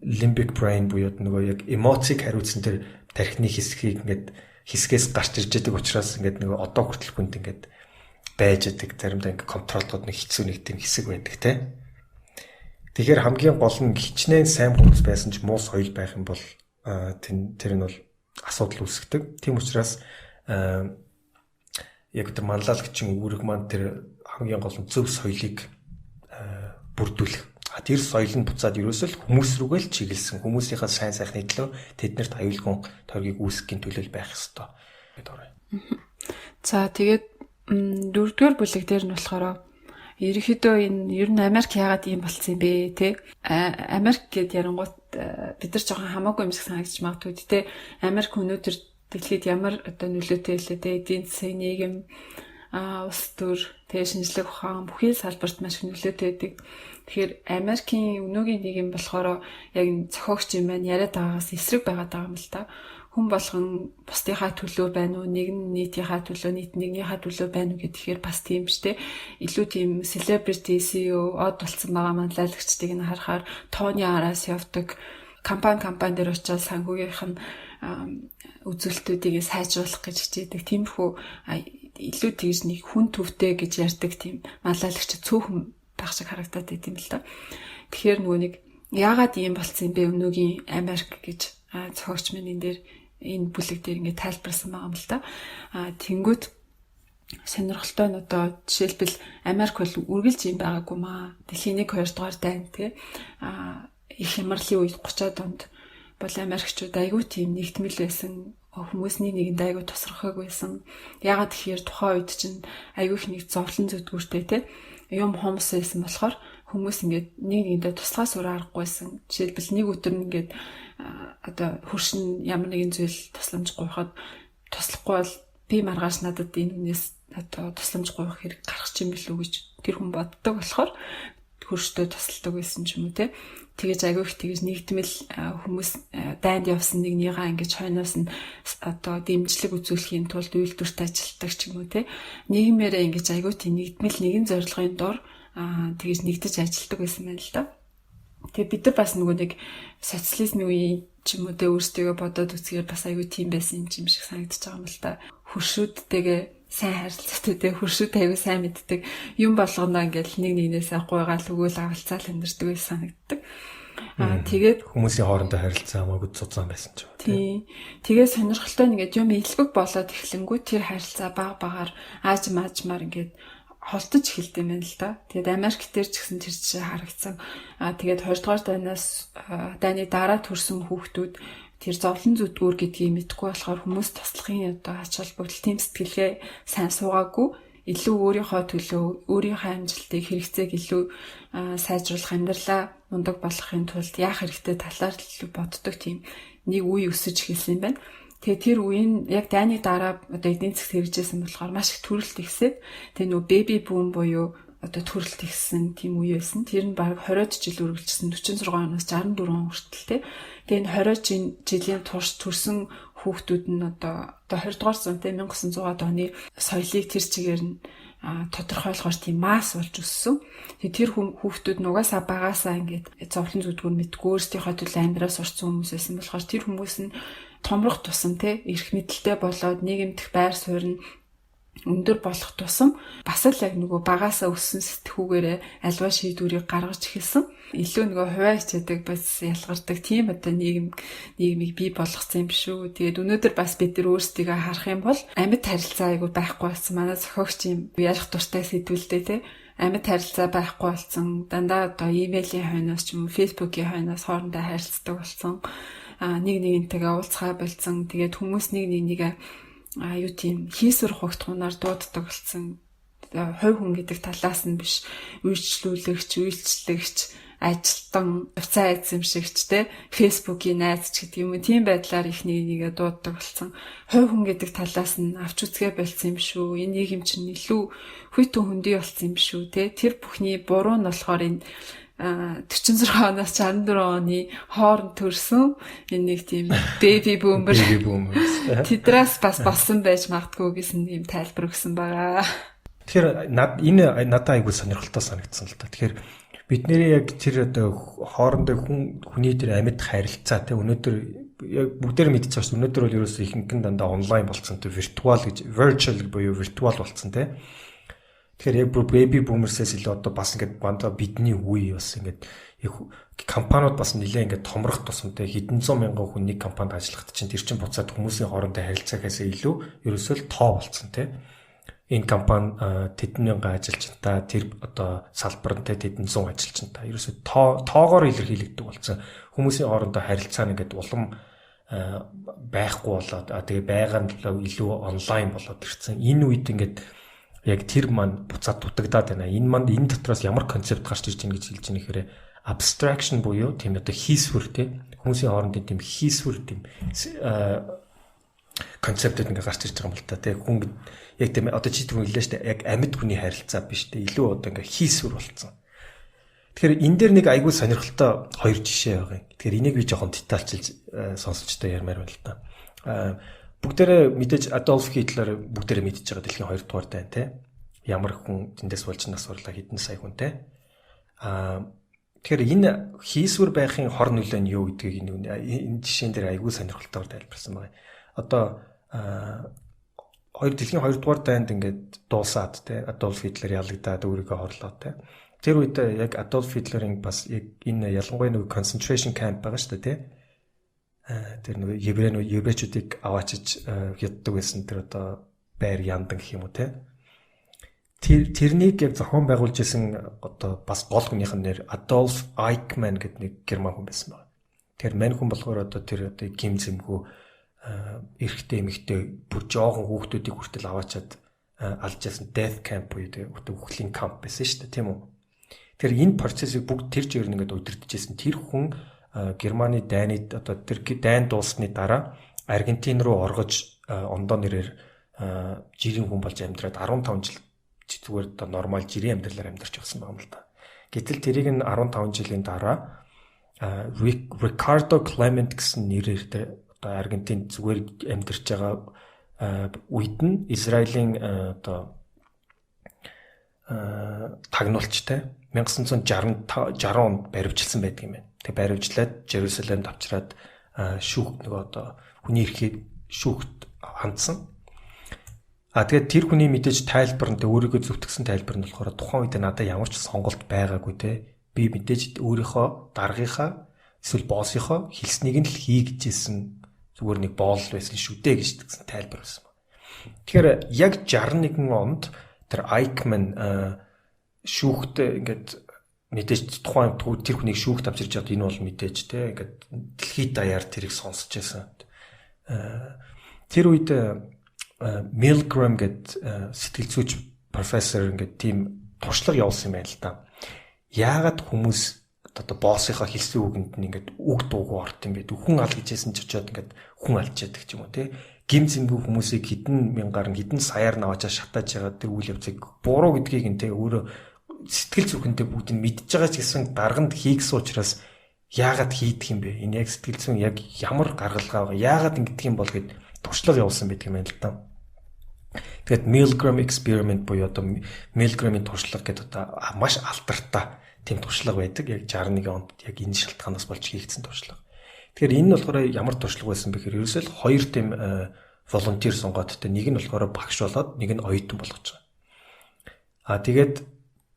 limbic brain буюу нөгөө яг эмоцийг хариуцсан тэр тархины хэсгийг ингээд хэсгээс гарч ирж байдаг учраас ингээд нөгөө одоо хүртэл хүнд ингээд байж байдаг. Заримдаа ингээд контролдоход нэг хэцүү нэг тийм хэсэг байдаг те. Тэгэхээр хамгийн гол нь хичнээн сайн хүмүүс байсан ч муу соёл байх юм бол тэр нь бол асуудал үүсгдэг. Тийм учраас яг тэр манлайлагчийн үүрэг маань тэр хамгийн гол нь зөв соёлыг бүрдүүлэх. Тэр соёл нь буцаад ерөөсөө л хүмүүс рүүгээ л чиглэсэн. Хүмүүсийнхээ сайн сайхны төлөө тэднэрт аюулгүй тойргийг үүсгэхийн төлөө байх ёстой гэдээ орё. За тэгээд дөрөвдүгээр бүлэг дээр нь болохоор ерөнхийдөө энэ ер нь Америк яагаад ийм болцсон юм бэ те? Америк гэд ярангуут бид нар жоохон хамаагүй юм шиг санагдчих магадгүй те. Америк өнөөдөр дэлхийд ямар одоо нөлөөтэй хэлээ те? Эдийн засаг, нийгэм, улс төр, тэгээ шинжлэх ухаан бүхий салбарт маш их нөлөөтэй байдаг. Тэгэхээр Америкийн өнөөгийн нийгэм болохоор яг зохиогч юм байна яриад байгаагаас эсрэг байгаад байгаа юм л та. Хүн болгон бусдынхаа төлөө байна уу, нэг нь нийтийнхаа төлөө, нийт нэгнийхээ төлөө байна уу гэхээр бас тийм ч те. Илүү тийм celebrity CEO од болсон байгаа манлайлагчдыг нь харахаар тооны араас явдаг компани дээр очиод санхүүгийнх нь үзүүлэлтүүдийг сайжруулах гэж хичээдэг. Тиймэрхүү илүү тэгж нэг хүн төвтэй гэж ярьдаг тийм манлайлагч цөөхөн байх шиг харагдаад байт юм л та. Тэгэхээр нөгөө нэг яагаад ийм болцсон юм бэ өнөөгийн Америк гэж зохиогч минь энэ дээр энэ бүлэг дээр ингээд тайлбарласан байгаа юм л та. Тэнгүүд сонирхолтой нь одоо жишээлбэл Америк бол үргэлж юм байгаагүй маа. Дэлхийн 1 2 дугаар дайн тий. Их хямралын үед 30-аад онд бол Америкчууд айгүй тийм нэгдмэл байсан, хүмүүсний нэгэнд айгүй тусрахаг байсан. Яагаад тэгэхээр тухайн үед чинь айгүй их нэг зовлон зүдгүүртэй тий. Юм хумс байсан болохоор хүмүүс ингээд нэг нэгэндээ туслахаас өөр аргагүй байсан. Жишээлбэл нэг өдөр нь ингээд одоо хөршин ямар нэгэн зүйл тусламж гуйхад туслахгүй бол би маргааш надад энэ хүнээс одоо тусламж гуйх хэрэг гарах юм билүү гэж тэр хүн боддог болохоор хөрштөө тусалдаг байсан ч юм уу те. Тэгэж айгүй их тэгэж нэгдмэл хүмүүс дайнд явсан нэгнийгаа ингэж хойноос нь одоо дэмжлэг үзүүлэхийн тулд үйлдвэрт ажилладаг ч юм уу те. Нийгмээрээ ингэж айгүй тийм нэгдмэл нэгэн зорилгын дор тэгэж нэгдэж ажилладаг байсан байна л да. Тэгээ бид нар бас нөгөө нэг социализмын үеийн ч юм уу те өөрсдийгөө бодоод үзэхээр бас айгүй тийм байсан юм шиг санагдаж байгаа юм л та. Хөршүүдтэйгээ сайн харилцаатай те хөршүүд айгүй сайн мэддэг юм болгоно ингээл нэг нэгнээсээ гуйгаал өгөөл авалцаал амьдэрдэг байсан санагддаг. Тэгээд хүмүүсийн хоорондоо харилцаа хамаагүй цуцаан байсан ч юм. Тий. Тэгээд сонирхолтой нь ингээд юм илбэг болоод эхлэнгүү тэр харилцаа баг багаар аажим аажмаар ингээд холтож эхэлдэг юм байна л да. Тэгээд Америк дээр ч гэсэн тэр жишээ харагдсан. Тэгээд 20 дугаар дайнаас дайны дараа төрсэн хүүхдүүд тэр зовлон зүдгүүр гэдгийг мэдэхгүй болохоор хүмүүс туслахын одоо ач холбогдол тийм сэтгэлгээ сайн суугаагүй илүү өөрийнхөө төлөө өөрийнхөө амжилтыг хэрэгцээг илүү сайжруулах амьдралаа мундаг болгохын тулд яах хэрэгтэй талаар илүү боддог тийм нэг үе өсөж эхэлсэн юм байна. Тэгээ тэр үеийн яг дайны дараа одоо эдийн засаг хэрэгжсэн болохоор маш их төрөлт ихсээд тэгээ нөгөө беби бум буюу одоо төрөлт ихсэн тийм үе байсан. Тэр нь бараг 20 жил үргэлжилсэн 46 оноос 64 он хүртэл те. Тэгээ энэ 20 жилийн турш төрсэн хүүхдүүд нь одоо 20 дугаар зуун те 1900-аад оны соёлыг тэр чигээр нь тодорхойлохоор тийм масс болж өссөн. Тэгээ тэр хүүхдүүд нь угаасаа багасаа ингээд зовлон зүдгүүр мэдгүй өөрсдийнхөө төлөө амьдраа сурцсан хүмүүс байсан болохоор тэр хүмүүс нь томрох тусам те эрх мэдэлтэй болоод нийгэмдэх байр суурь нь өндөр болох тусам бас л яг нөгөө багасаа өссөн сэтгүүгээрээ альва шийдвэрийг гаргаж эхэлсэн. Илүү нөгөө хувиа хичээдэг бас ялгардаг тийм одоо нийгмийг бий болгоцсон юм биш үү. Тэгээд өнөөдөр бас бид нар өөрсдийгөө харах юм бол амьд харилцаа айгу байхгүй болсон. Манай зохиогч юм ярих дуртай сэдвэлдээ те амьд харилцаа байхгүй болсон. Дандаа одоо имэйлийн хойноос ч юм уу фэйсбүүкийн хойноос хоорондоо харилцдаг болсон. Нэг нэгнтэйгээ уулзхаа болцсон. Тэгээд хүмүүс нэг нэгнийгээ юу тийм хийсвэр хугтгунаар дууддаг болсон. Хувь хүн гэдэг талаас нь биш үйлчлүүлэгч, үйлчлэгч, ажилтан, хувьцаа эзэмшигч те фэйсбүүкийн найз ч гэдэг юм уу тийм байдлаар их нэг нэгээ дууддаг болсон. Хувь хүн гэдэг талаас нь авч үзгээ болцсон юм шүү. Энэ нийгэм чинь илүү хүйтэн хөндий болсон юм шүү те. Тэр бүхний буруу нь болохоор энэ 46 оноос 64 оны хооронд төрсөн энэ нэг тийм baby boomer тэдрээс бас болсон байж магадгүй гэсэн ийм тайлбар өгсөн байгаа. Тэгэхээр энэ надад айгүй сонирхолтой санагдсан л та. Тэгэхээр бид нэрээ яг тэр одоо хоорондоо хүний тэр амьд харилцаа те өнөөдөр яг бүгдээр мэдчихэж байгаа шүү. Өнөөдөр бол ерөөсөө ихэнх нь дандаа онлайн болсон те виртуал гэж virtual буюу виртуал болсон те. Тэгэхээр яг бүр baby boomers-ээс илүү одоо бас ингээд бандаа бидний үе бас ингээд яг компаниуд бас нэлээ ингээд томрох тусамтай хэдэн зуун мянган хүн нэг компанид ажиллахад чинь тэр чинь буцаад хүмүүсийн хоорондоо харилцаагаас илүү ерөөсөө л тоо болцсон те. Энэ компани тэдэн мянган ажилчинтай, тэр одоо салбар нь тэдэн зуун ажилчинтай ерөөсөө тоогоор илэрхийлэгдэг болсон. Хүмүүсийн хоорондоо харилцаа нь ингээд улам байхгүй болоод, тэгээ байгаа нь илүү онлайн болоод ирсэн. Энэ үед ингээд яг тэр маань буцаад дутагдаад байна. Энэ манд энэ дотроос ямар концепт гарч ирж байна гэж хэлж байгаа нэхэрээ abstraction буюу тийм одоо хийсвэр те, хүмүүсийн хоорондын тийм хийсвэр, тийм концептүүд ингээ гарч ирж байгаа юм л та те. Хүн яг тийм одоо чи түрүүн хэллээ шүү дээ, яг амьд хүний харилцаа биш те, илүү одоо ингээ хийсвэр болцсон. Тэгэхээр энэ дээр нэг айгүй сонирхолтой хоёр жишээ байгаа юм. Тэгэхээр энийг би жоохон детальчилж сонсогчтой ярмаар байна л та. Бүгдээрээ мэдээж Адольф Хитлер бүгдээрээ мэдж байгаа, дэлхийн 2 дугаар дайн те. Ямар хүн тэндээс болж нас барлаа, хэдэн сая хүнтэй. Тэгэхээр энэ хийсвэр байхын хор нөлөө нь юу гэдгийг энэ жишээн дээр айгүй сонирхолтойгоор тайлбарласан байна. Одоо хоёр дэлхийн 2 дугаар дайнд ингээд дуусаад те, Адольф Хитлер ялагдаад өөрийгөө хорлоо те. Тэр үед яг Адольф Хитлерийн бас яг энэ ялангуяа нэг concentration camp байгаа шүү дээ те. Тэр нэг еврейчүүдийг аваачиж яддаг байсан тэр одоо байр яндан гэх юм уу те. Тэрнийг яг зохион байгуулж исэн одоо бас гол хүнийх нь нэр Адольф Айкман гэдэг нэг герман хүн байсан байна. Тэр мань хүн болохоор одоо тэр одоо гим зэмгүй эрэгтэй эмэгтэй бүр жоохон хүүхдүүдийг хүртэл аваачаад алж ясан death camp буюу тэр үхлийн камп байсан шүү дээ, тийм үү? Тэр энэ процессыг бүгд тэр чигээр ингээд удирдах байсан. Тэр хүн Германы дайны одоо тэр дайн дууссаны дараа Аргентин руу оргож ондоо нэрээр жирийн хүн болж амьдраад 15 жил зүгээр одоо нормал жирийн амьдралаар амьдарч явсан байгаа юм л да. Гэтэл тэрийг нь 15 жилийн дараа Рикардо Клемент гэсэн нэрээр одоо Аргентинд зүгээр амьдарч байгаа үед нь Израилийн одоо тагнуулчтай 1960 60 онд баривчилсан байдаг юм байна. Тэг баривчлаад Жерусалемд авчираад шүүхт нөгөө одоо хүний эрхийг шүүхт хандсан. А тэгээд тэр хүний мэдээж тайлбар нь өөрийгөө зөвтгсөн тайлбар нь болохоор тухайн үед надад ямар ч сонголт байгаагүй те. Би мэдээж өөрийнхөө даргийнхаа эсвэл боссынхоо хэлснийг нь л хий гэжсэн зүгээр нэг боол байсан шүү дээ гэж тэгсэн тайлбар байсан. Тэгэхээр яг 61 онд тэр Айкман шүүхт ингээд мэдээж тухайн тэр хүнийг шүүхт авчирч яваад энэ бол мэдээж те ингээд дэлхийд даяар тэрийг сонсч байсан. Тэр үед Milgram гэд сэтгэл зүйч профессор ингээд тийм туршлага явуулсан юм байна л да. Яагаад хүмүүс одоо боссынхаа хэлсэн үгэнд нь ингээд үг дуугүй орт юм бэ? Хүн ал гэжсэн ч очиод ингээд хүн алж яадаг ч юм уу те. Гим зэмгүй хүмүүсийг хэдэн мянгаар нь хэдэн саяар наваачаа шатааж байгаа тэр үйл явцыг буруу гэдгийг нь те өөрөө сэтгэл зүрхэндээ бүгд нь мэдж байгаа ч гэсэн дарганд хийгсэн учраас яагаад хийдэх юм бэ? Энэ яг сэтгэл зүйн яг ямар гаргалгаа байгаа? Яагаад ингэдэг юм бол гэд туршлага явуулсан байдаг юм байна л да. Тэгээд Milgram experiment буюу одоо Milgram-ийн туршлага гэдэг одоо маш алдартай тийм туршлага байдаг. Яг 61 онд яг энэ шалтгаанаас болж хийгдсэн туршлага. Тэгэхээр энэ нь болохоор ямар туршлага байсан бэ гэхээр ерөөсөө л хоёр тийм волонтер сонгоод тэ нэг нь болохоор багш болоод нэг нь оюутан болгож байгаа. А тэгээд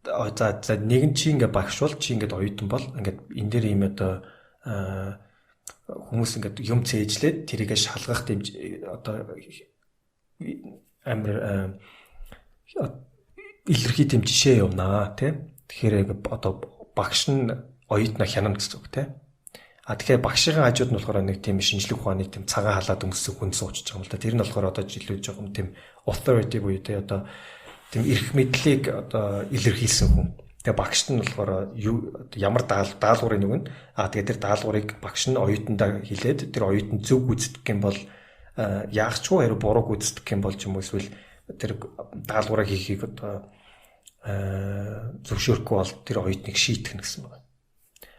за нэг нь чи ингээ багш бол чи ингээд оюутан бол ингээд энэ дээр ийм одоо хүмүүс ингээд юм цээжлээд тэрийгэ шалгах тийм одоо амар илэрхий тийм жишээ явнаа тий. Тэгэхээр одоо багш нь оюутнаа хянамт зүг тий. А тэгэхээр багшийн хажууд нь болохоор нэг тийм шинжлэх ухааны тийм цагаан халаад өмссөн хүн сууж байгаа юм л да. Тэр нь болохоор одоо илүү жоохон тийм authority буюу тий одоо тийм эрх мэдлийг одоо илэрхийлсэн хүн. Тэгээ багш нь болохоор ямар даалгаврын нэг нь а тэгээ тэр даалгаврыг багш нь оюутандаа хэлээд тэр оюутан зөв гүйцэтгэх юм бол яах ч вэ, хариу буруу гүйцэтгэх юм бол ч юм уу эсвэл тэр даалгавраа хийхийг одоо зөвшөөрөхгүй бол тэр оюутныг шийтгэх гэсэн байна.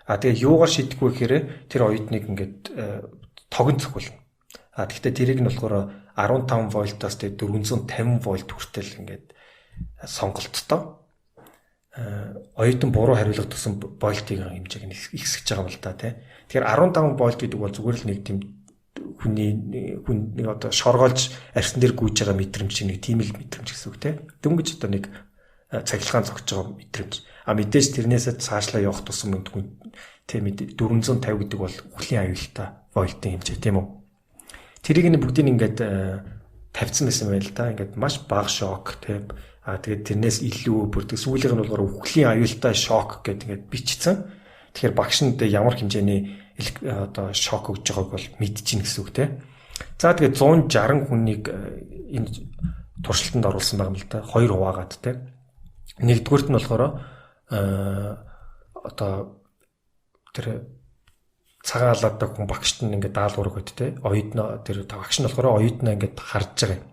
А тэгээ юугаар шийдэхгүй гэхээр тэр оюутныг ингээд тогон цохиулна. А тэгтээ тэрийг нь болохоор 15 вольтоос тэгээ 450 вольт хүртэл ингээд сонголттой оюутан буруу хариулах тусам вольтын хэмжээг нь ихсэж байгаа юм л да тий. Тэгэхээр 15 вольт гэдэг бол зүгээр л нэг тийм хүний хүн нэг одоо шоргоолж арьсан дээр гүйж байгаа мэдрэмж шиг нэг тийм л мэдрэмж гэсэн үг тий. Дөнгөж одоо нэг Цахилгаан зогсож байгаа мэдрэмж. А мэдээж тэрнээсээ цаашлаа явах тусам хүн тийм 450 гэдэг бол үхлийн аюултай вольтын хэмжээ, тийм үү? Тэрийг нь бүгдийг ингээд тавьсан байсан байл та. Ингээд маш бага шок, тийм. А тэгээд тэрнээс илүү бүр тэг сүүлийнх нь болохоор үхлийн аюултай шок гэдэг ингээд бичсэн. Тэгэхээр багш нь ямар хэмжээний одоо шок өгж байгааг бол мэдчихнэ гэсэн үг, тийм. За тэгээд 160 хүнийг энэ туршилтанд оруулсан байгаа юм л да. Хоёр хуваагаад, тийм. Нэгдүгüрт нь болохоор одоо тэр цагаан халаадаг хүн багшт нь ингээд даалгавар өгöd те. Оюутнаа тэр багш нь болохоор оюутнаа ингээд харж байгаа юм.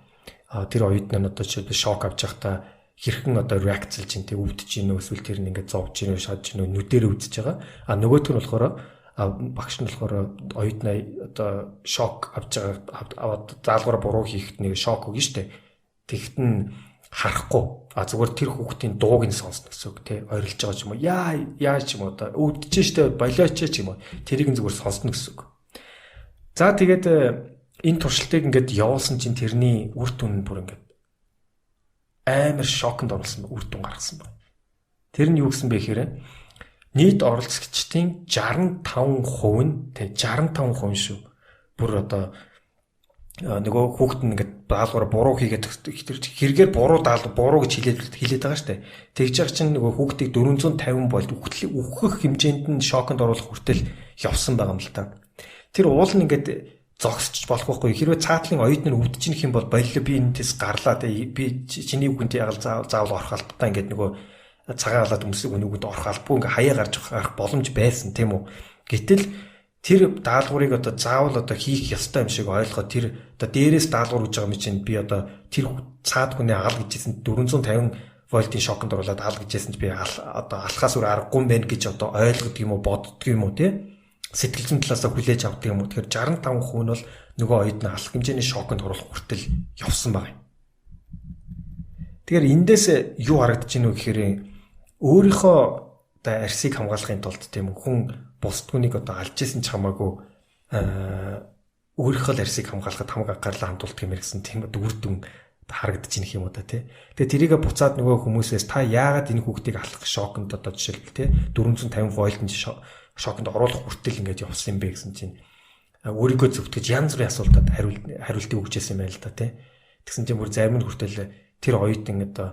А тэр оюутнаа нь одоо жишээлбэл шок авч байхдаа хэрхэн одоо реакцлж ин те, өвдөж ийн үү, эсвэл тэр нь ингээд зовж ийн үү, шааж ийн үү, нүдэрээ үзэж байгаа. А нөгөөх нь болохоор багш нь болохоор оюутнаа одоо шок авч байгаа, аваад даалгавар буруу хийхэд нэг шок өгнө штэ. Тэгэхэд нь харахгүй. А зүгээр тэр хүүхдийн дууг нь сонсно гэсэн үг те. Ойрлож байгаа ч юм уу. Яа яа ч юм уу одоо өвдөж штэ, болиоч ч юм уу. Тэрийг нь зүгээр сонсно гэсэн үг. За тэгээд энэ туршилтыг ингээд явуулсан чинь тэрний үр дүн нь бүр ингээд амар шоконд оруулсан, үр дүн гаргасан байна. Тэр нь юу гэсэн бэ гэхээр нийт оролцогчдын 65% нь те, 65% шүү. Бүр одоо нөгөө хүүхэд нь ингээд даалгавар буруу хийгээд хэрэгээр буруу даалгавар буруу гэж хэлээд байгаа штэ. Тэгж байгаа чинь нөгөө хүүхдийг 450 болт үхэх хэмжээнд нь шоконд оруулах хүртэл явсан байгаа юм л та. Тэр уул нь ингээд зогсож болох байхгүй. Хэрвээ цаатлын оюутан нь өвдөж юм бол боллоо, би энэс гарлаа те, би чиний үгэнд ягаал заавал орох албатай ингээд нөгөө цагаан халаад өмсөг нүгэнд орох албагүй ингээд хаяа гарч гарах боломж байсан, тийм үү. Гэтэл тэр даалгаврыг одоо заавал одоо хийх ёстой юм шиг ойлгоод тэр одоо дээрээс даалгавар өгж байгаа юм чинь би одоо тэр цаад хүнээ ал гэжсэн 450 вольтын шоконд оруулаад ал гэжсэн чи би одоо алхаас өөр аргагүй юм байна гэж одоо ойлгодог юм уу, боддог юм уу те, сэтгэл зүйн талаасаа хүлээж авдаг юм уу. Тэгэхээр 65% нь бол нөгөө оюутны алах хэмжээний шоконд оруулах хүртэл явсан байгаа юм. Тэгэхээр эндээс юу харагдаж байна вэ гэхээр өөрийнхөө одоо арсыг хамгаалахын тулд, тийм үү, хүн бусд хүнийг одоо алж исэн ч хамаагүй өөрийнхөө л арсыг хамгаалахад хамаг анхаарлаа хандуулдаг юм гэсэн тийм үр дүн харагдаж байна юм уу та тий. Тэгээ тэрийгэ буцаад нөгөө хүмүүсээс та яагаад энэ хүүхдийг алах шоконд одоо жишээлбэл тий 450 вольтын шоконд оруулах хүртэл ингэж явсан юм бэ гэсэн чинь өөрийгөө зөвтгөж янз бүрийн асуултад хариултыг өгч байсан юм байна л да тий. Тэгсэн чинь бүр зарим нь хүртэл тэр оюутан одоо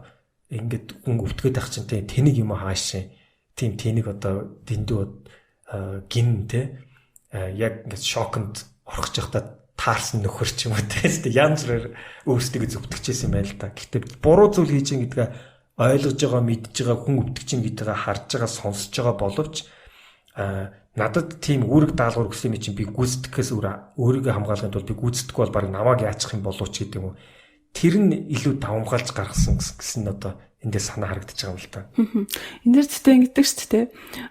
ингээд хүн өвтгöd байх чинь тий тэнийг юм хаашаа тийм тэнийг одоо дэндүү гин те яг ингээд шоконд орох байхдаа таарсан нөхөр ч юм уу те янз бүрээр өөрсдийгөө зөвтгөжсэн юм байна л да. Гэхдээ буруу зүйл хийж ин гэдгээ ойлгож байгаа, мэдж байгаа, хүн өвтгөж ин гэдгээ харж байгаа, сонсож байгаа боловч надад тийм үүрэг даалгавар өгсөн юм чинь би гүйцэтгэхээс өөрийгөө хамгаалахын тулд би гүйцэтгэхгүй бол баг намайг яачих юм болов ч гэдэг юм уу. Тэр нь илүү давамгаалж гаргасан гэсэн нь одоо эндээс санаа харагдаж байгаа юм л та. Энд дэр зүйтэй ингэдэг шүү дээ.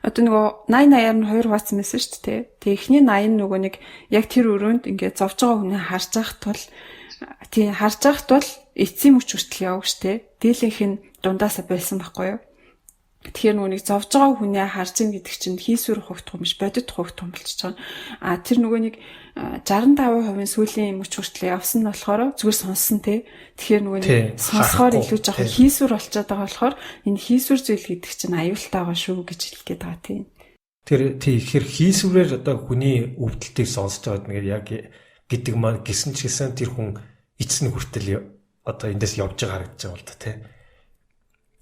Одоо нөгөө 80 80-аар нь хоёр хуваацсан байсан шүү дээ. Тэгээ эхний 80 нөгөө нэг яг тэр өрөөнд ингээд зовж байгаа хүнээ харж байхад тул тий харж байхад тул эцсийн мөч хүртэл яваг шүү дээ. Дийлэнх нь дундаасаа болсон байхгүй юу? Тэгэхээр нөгөө нэг зовж байгаа хүнээ харж ин гэдэг чинь хийсвэр ухагдах юм биш, бодит ухагдах юм болчихж байгаа. А тэр нөгөө нэг 65% сүүлийн мөч хүртэл явсан нь болохоор зүгээр сонссон те. Тэгэхээр нөгөө нэг сонсохоор илүү жоохон хийсвэр болчиход байгаа болохоор энэ хийсвэр зүйл гэдэг чинь аюултай байгаа шүү гэж хэлэх гээд байгаа тийм. Тэр тий тэгэхээр хийсвэрээр одоо хүний өвдөлтийг сонсож байгаад нэг яг гэдэг маань гисэн ч гэсэн тэр хүн эцэс нь хүртэл одоо эндээс явж байгаа харагдаж байгаа л да тий.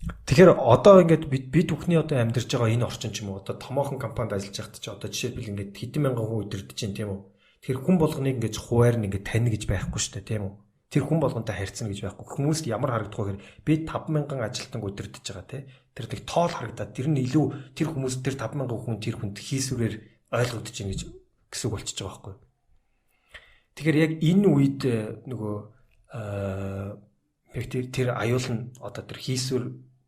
Тэгэхээр одоо ингээд бид бүхний одоо амьдарч байгаа энэ орчин ч юм уу одоо томоохон компанид ажиллаж байхад ч одоо жишээлбэл ингээд хэдэн мянган хүн өдөрдөж чинь тийм үү. Тэгэхээр хүн болгоныг ингээд хуваар нь ингээд таньна гэж байхгүй шүү дээ тийм үү. Тэр хүн болгонтой харьцна гэж байхгүй. Хүмүүст ямар харагдах вэ гэхээр би 5000 ажилтнаг өдөрдөж байгаа тийм. Тэр нэг тоол харагдаад тэр нь илүү тэр хүмүүс тэр 5000 хүн тэр хүнд хийсвэрээр ойлгогдож чинь гэж гэсэн үг болчихж байгаа байхгүй. Тэгэхээр яг энэ үед нөгөө яг тэр аюул нь одоо тэр хийсвэр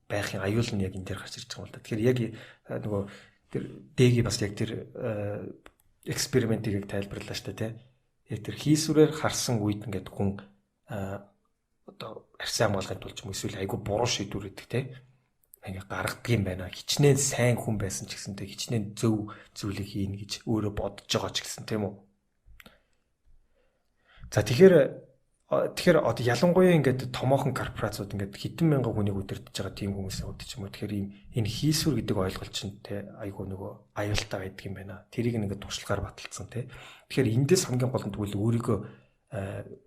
байхын аюул нь яг энэ дээр гарч ирж байгаа юм л да. Тэгэхээр яг нөгөө тэр дэги бас яг тэр экспериментийг яг тайлбарлаа шүү дээ, тий. Яг тэр хийсвэрээр харсан үед ингээд хүн одоо арьсаа хамгаалахын тулд ч юм эсвэл айгүй буруу шийдвэр өгдөг, тий. Ингээ гаргадаг юм байна. Хичнээн сайн хүн байсан ч гэсэн тий, хичнээн зөв зүйлийг хийнэ гэж өөрөө бодож байгаа ч гэсэн тийм үү. За тэгэхээр Тэгэхээр одоо ялангуяа ингээд томоохон корпорациуд, ингээд хэдэн мянган хүнийг удирдах байгаа тийм хүмүүсийн хувьд ч юм уу, тэгэхээр ийм энэ хийсвэр гэдэг ойлголт чинь те айгуу нөгөө аюултай байдаг юм байна. Тэрийг ингээд туршлагаар баталсан те. Тэгэхээр эндээс хамгийн гол нь тэгвэл өөрийгөө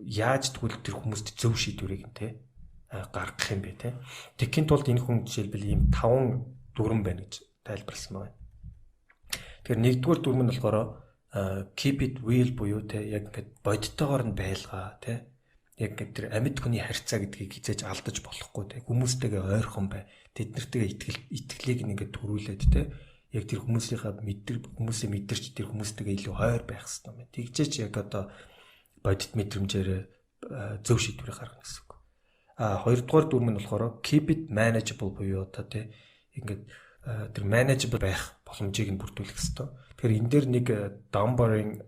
яаж тэгвэл тэр хүмүүст зөв шийдвэрийг нь те гаргах юм бэ те. Тэгэхийн тулд энэ хүн жишээлбэл ийм таван дүрэм байна гэж тайлбарласан байна. Тэгэхээр нэгдүгээр дүрэм нь болохоор keep it real буюу те яг ингээд бодтойгоор нь байлгаа те, яг ингээд тэр амьд хүний харьцаа гэдгийг хэзээ ч алдаж болохгүй те, хүмүүстэйгээ ойрхон бай, тэд нартэйгээ итгэлийг ингээд төрүүлээд те, яг тэр хүмүүсийнхаа мэдэр хүмүүсийн мэдэрч тэр хүмүүстэйгээ илүү ойр байх хэрэгтэй юм байна. Тэгжээч яг одоо бодит мэдрэмжээр зөв шийдвэрийг гаргана гэсэн үг. А хоёрдугаар дүрэм нь болохоор keep it manageable буюу одоо те ингээд тэр manageable байх боломжийг нь бүрдүүлэх хэрэгтэй. Тэгэхээр энэ дээр нэг Dunbar-ын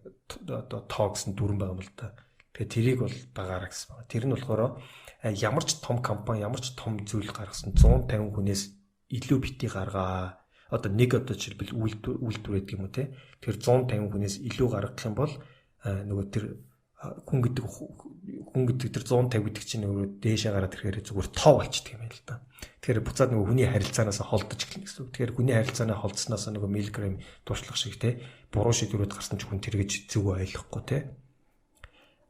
одоо тоо гэсэн дүрэм байгаа юм л да. Тэгэхээр тэрийг бол дагаараа гэсэн байна. Тэр нь болохоор ямар ч том компани, ямар ч том зүйл гаргасан 150 хүнээс илүү битий гаргаа. Одоо нэг одоо жишээлбэл үйлдвэр гэдэг юм уу те. Тэр 150 хүнээс илүү гаргах юм бол нөгөө тэр хүн гэдэг тэр 150 гэдэг чинь өөрөө дээшээ гараад ирэхээр зүгээр тоо болчдөг юм байна л да. Тэгэхээр буцаад нөгөө хүний харилцаанаас холдож эхэлнэ гэсэн үг. Тэгэхээр хүний харилцаанаа холдсноос нөгөө Милгрэм туршлага шиг те буруу шийдвэрүүд гарсан ч хүн тэргэж зөв ойлгохгүй те.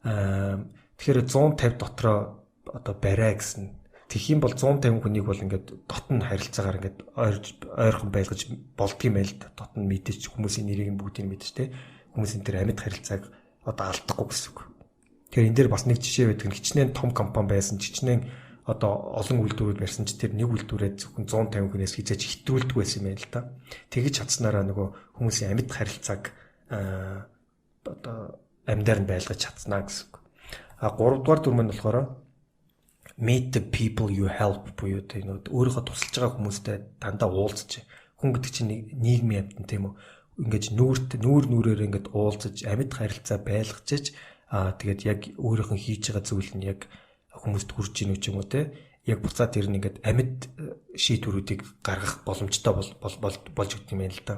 Тэгэхээр 150 дотроо одоо барай гэсэн. Тэгэх юм бол 150 хүнийг бол ингээд дотн харилцаагаар ингээд ойрхон байлгаж болдгийм байл л, дотн мэдээж хүмүүсийн нэрийг нь бүгдийг мэдээж те, хүмүүсийн тэр амьд харилцааг одоо алдахгүй гэсэн үг. Тэгэхээр энэ дээр бас нэг жишээ байдаг нь хичнээн том компани байсан ч, хичнээн одоо олон үйлдвэрүүд барьсан ч тэр нэг үйлдвэрээ зөвхөн 150 хүнээс хэзээ ч хэтрүүлдэг байсан юм байна л да. Тэгэж чадсанараа нөгөө хүмүүсийн амьд харилцааг одоо амьдаар нь байлгаж чадсанаа гэсэн үг. А гуравдугаар дүрэм нь болохоор meet the people you help буюу тэ нөгөө өөрийнхөө тусалж байгаа хүмүүстэй дандаа уулзаж, хүн гэдэг чинь нийгмийн амьтан, тийм үү, ингээд нүүрт нүүр нүрээр ингээд уулзаж, амьд харилцаа байлгаж, аа тэгээд яг өөрийнх нь хийж байгаа зүйл нь яг хүмүүст хүрж гинүү ч юм уу те, яг буцаад тэр нь ингээд амьд шийдвэрүүдийг гаргах боломжтой болж өгдөг юм байна л да.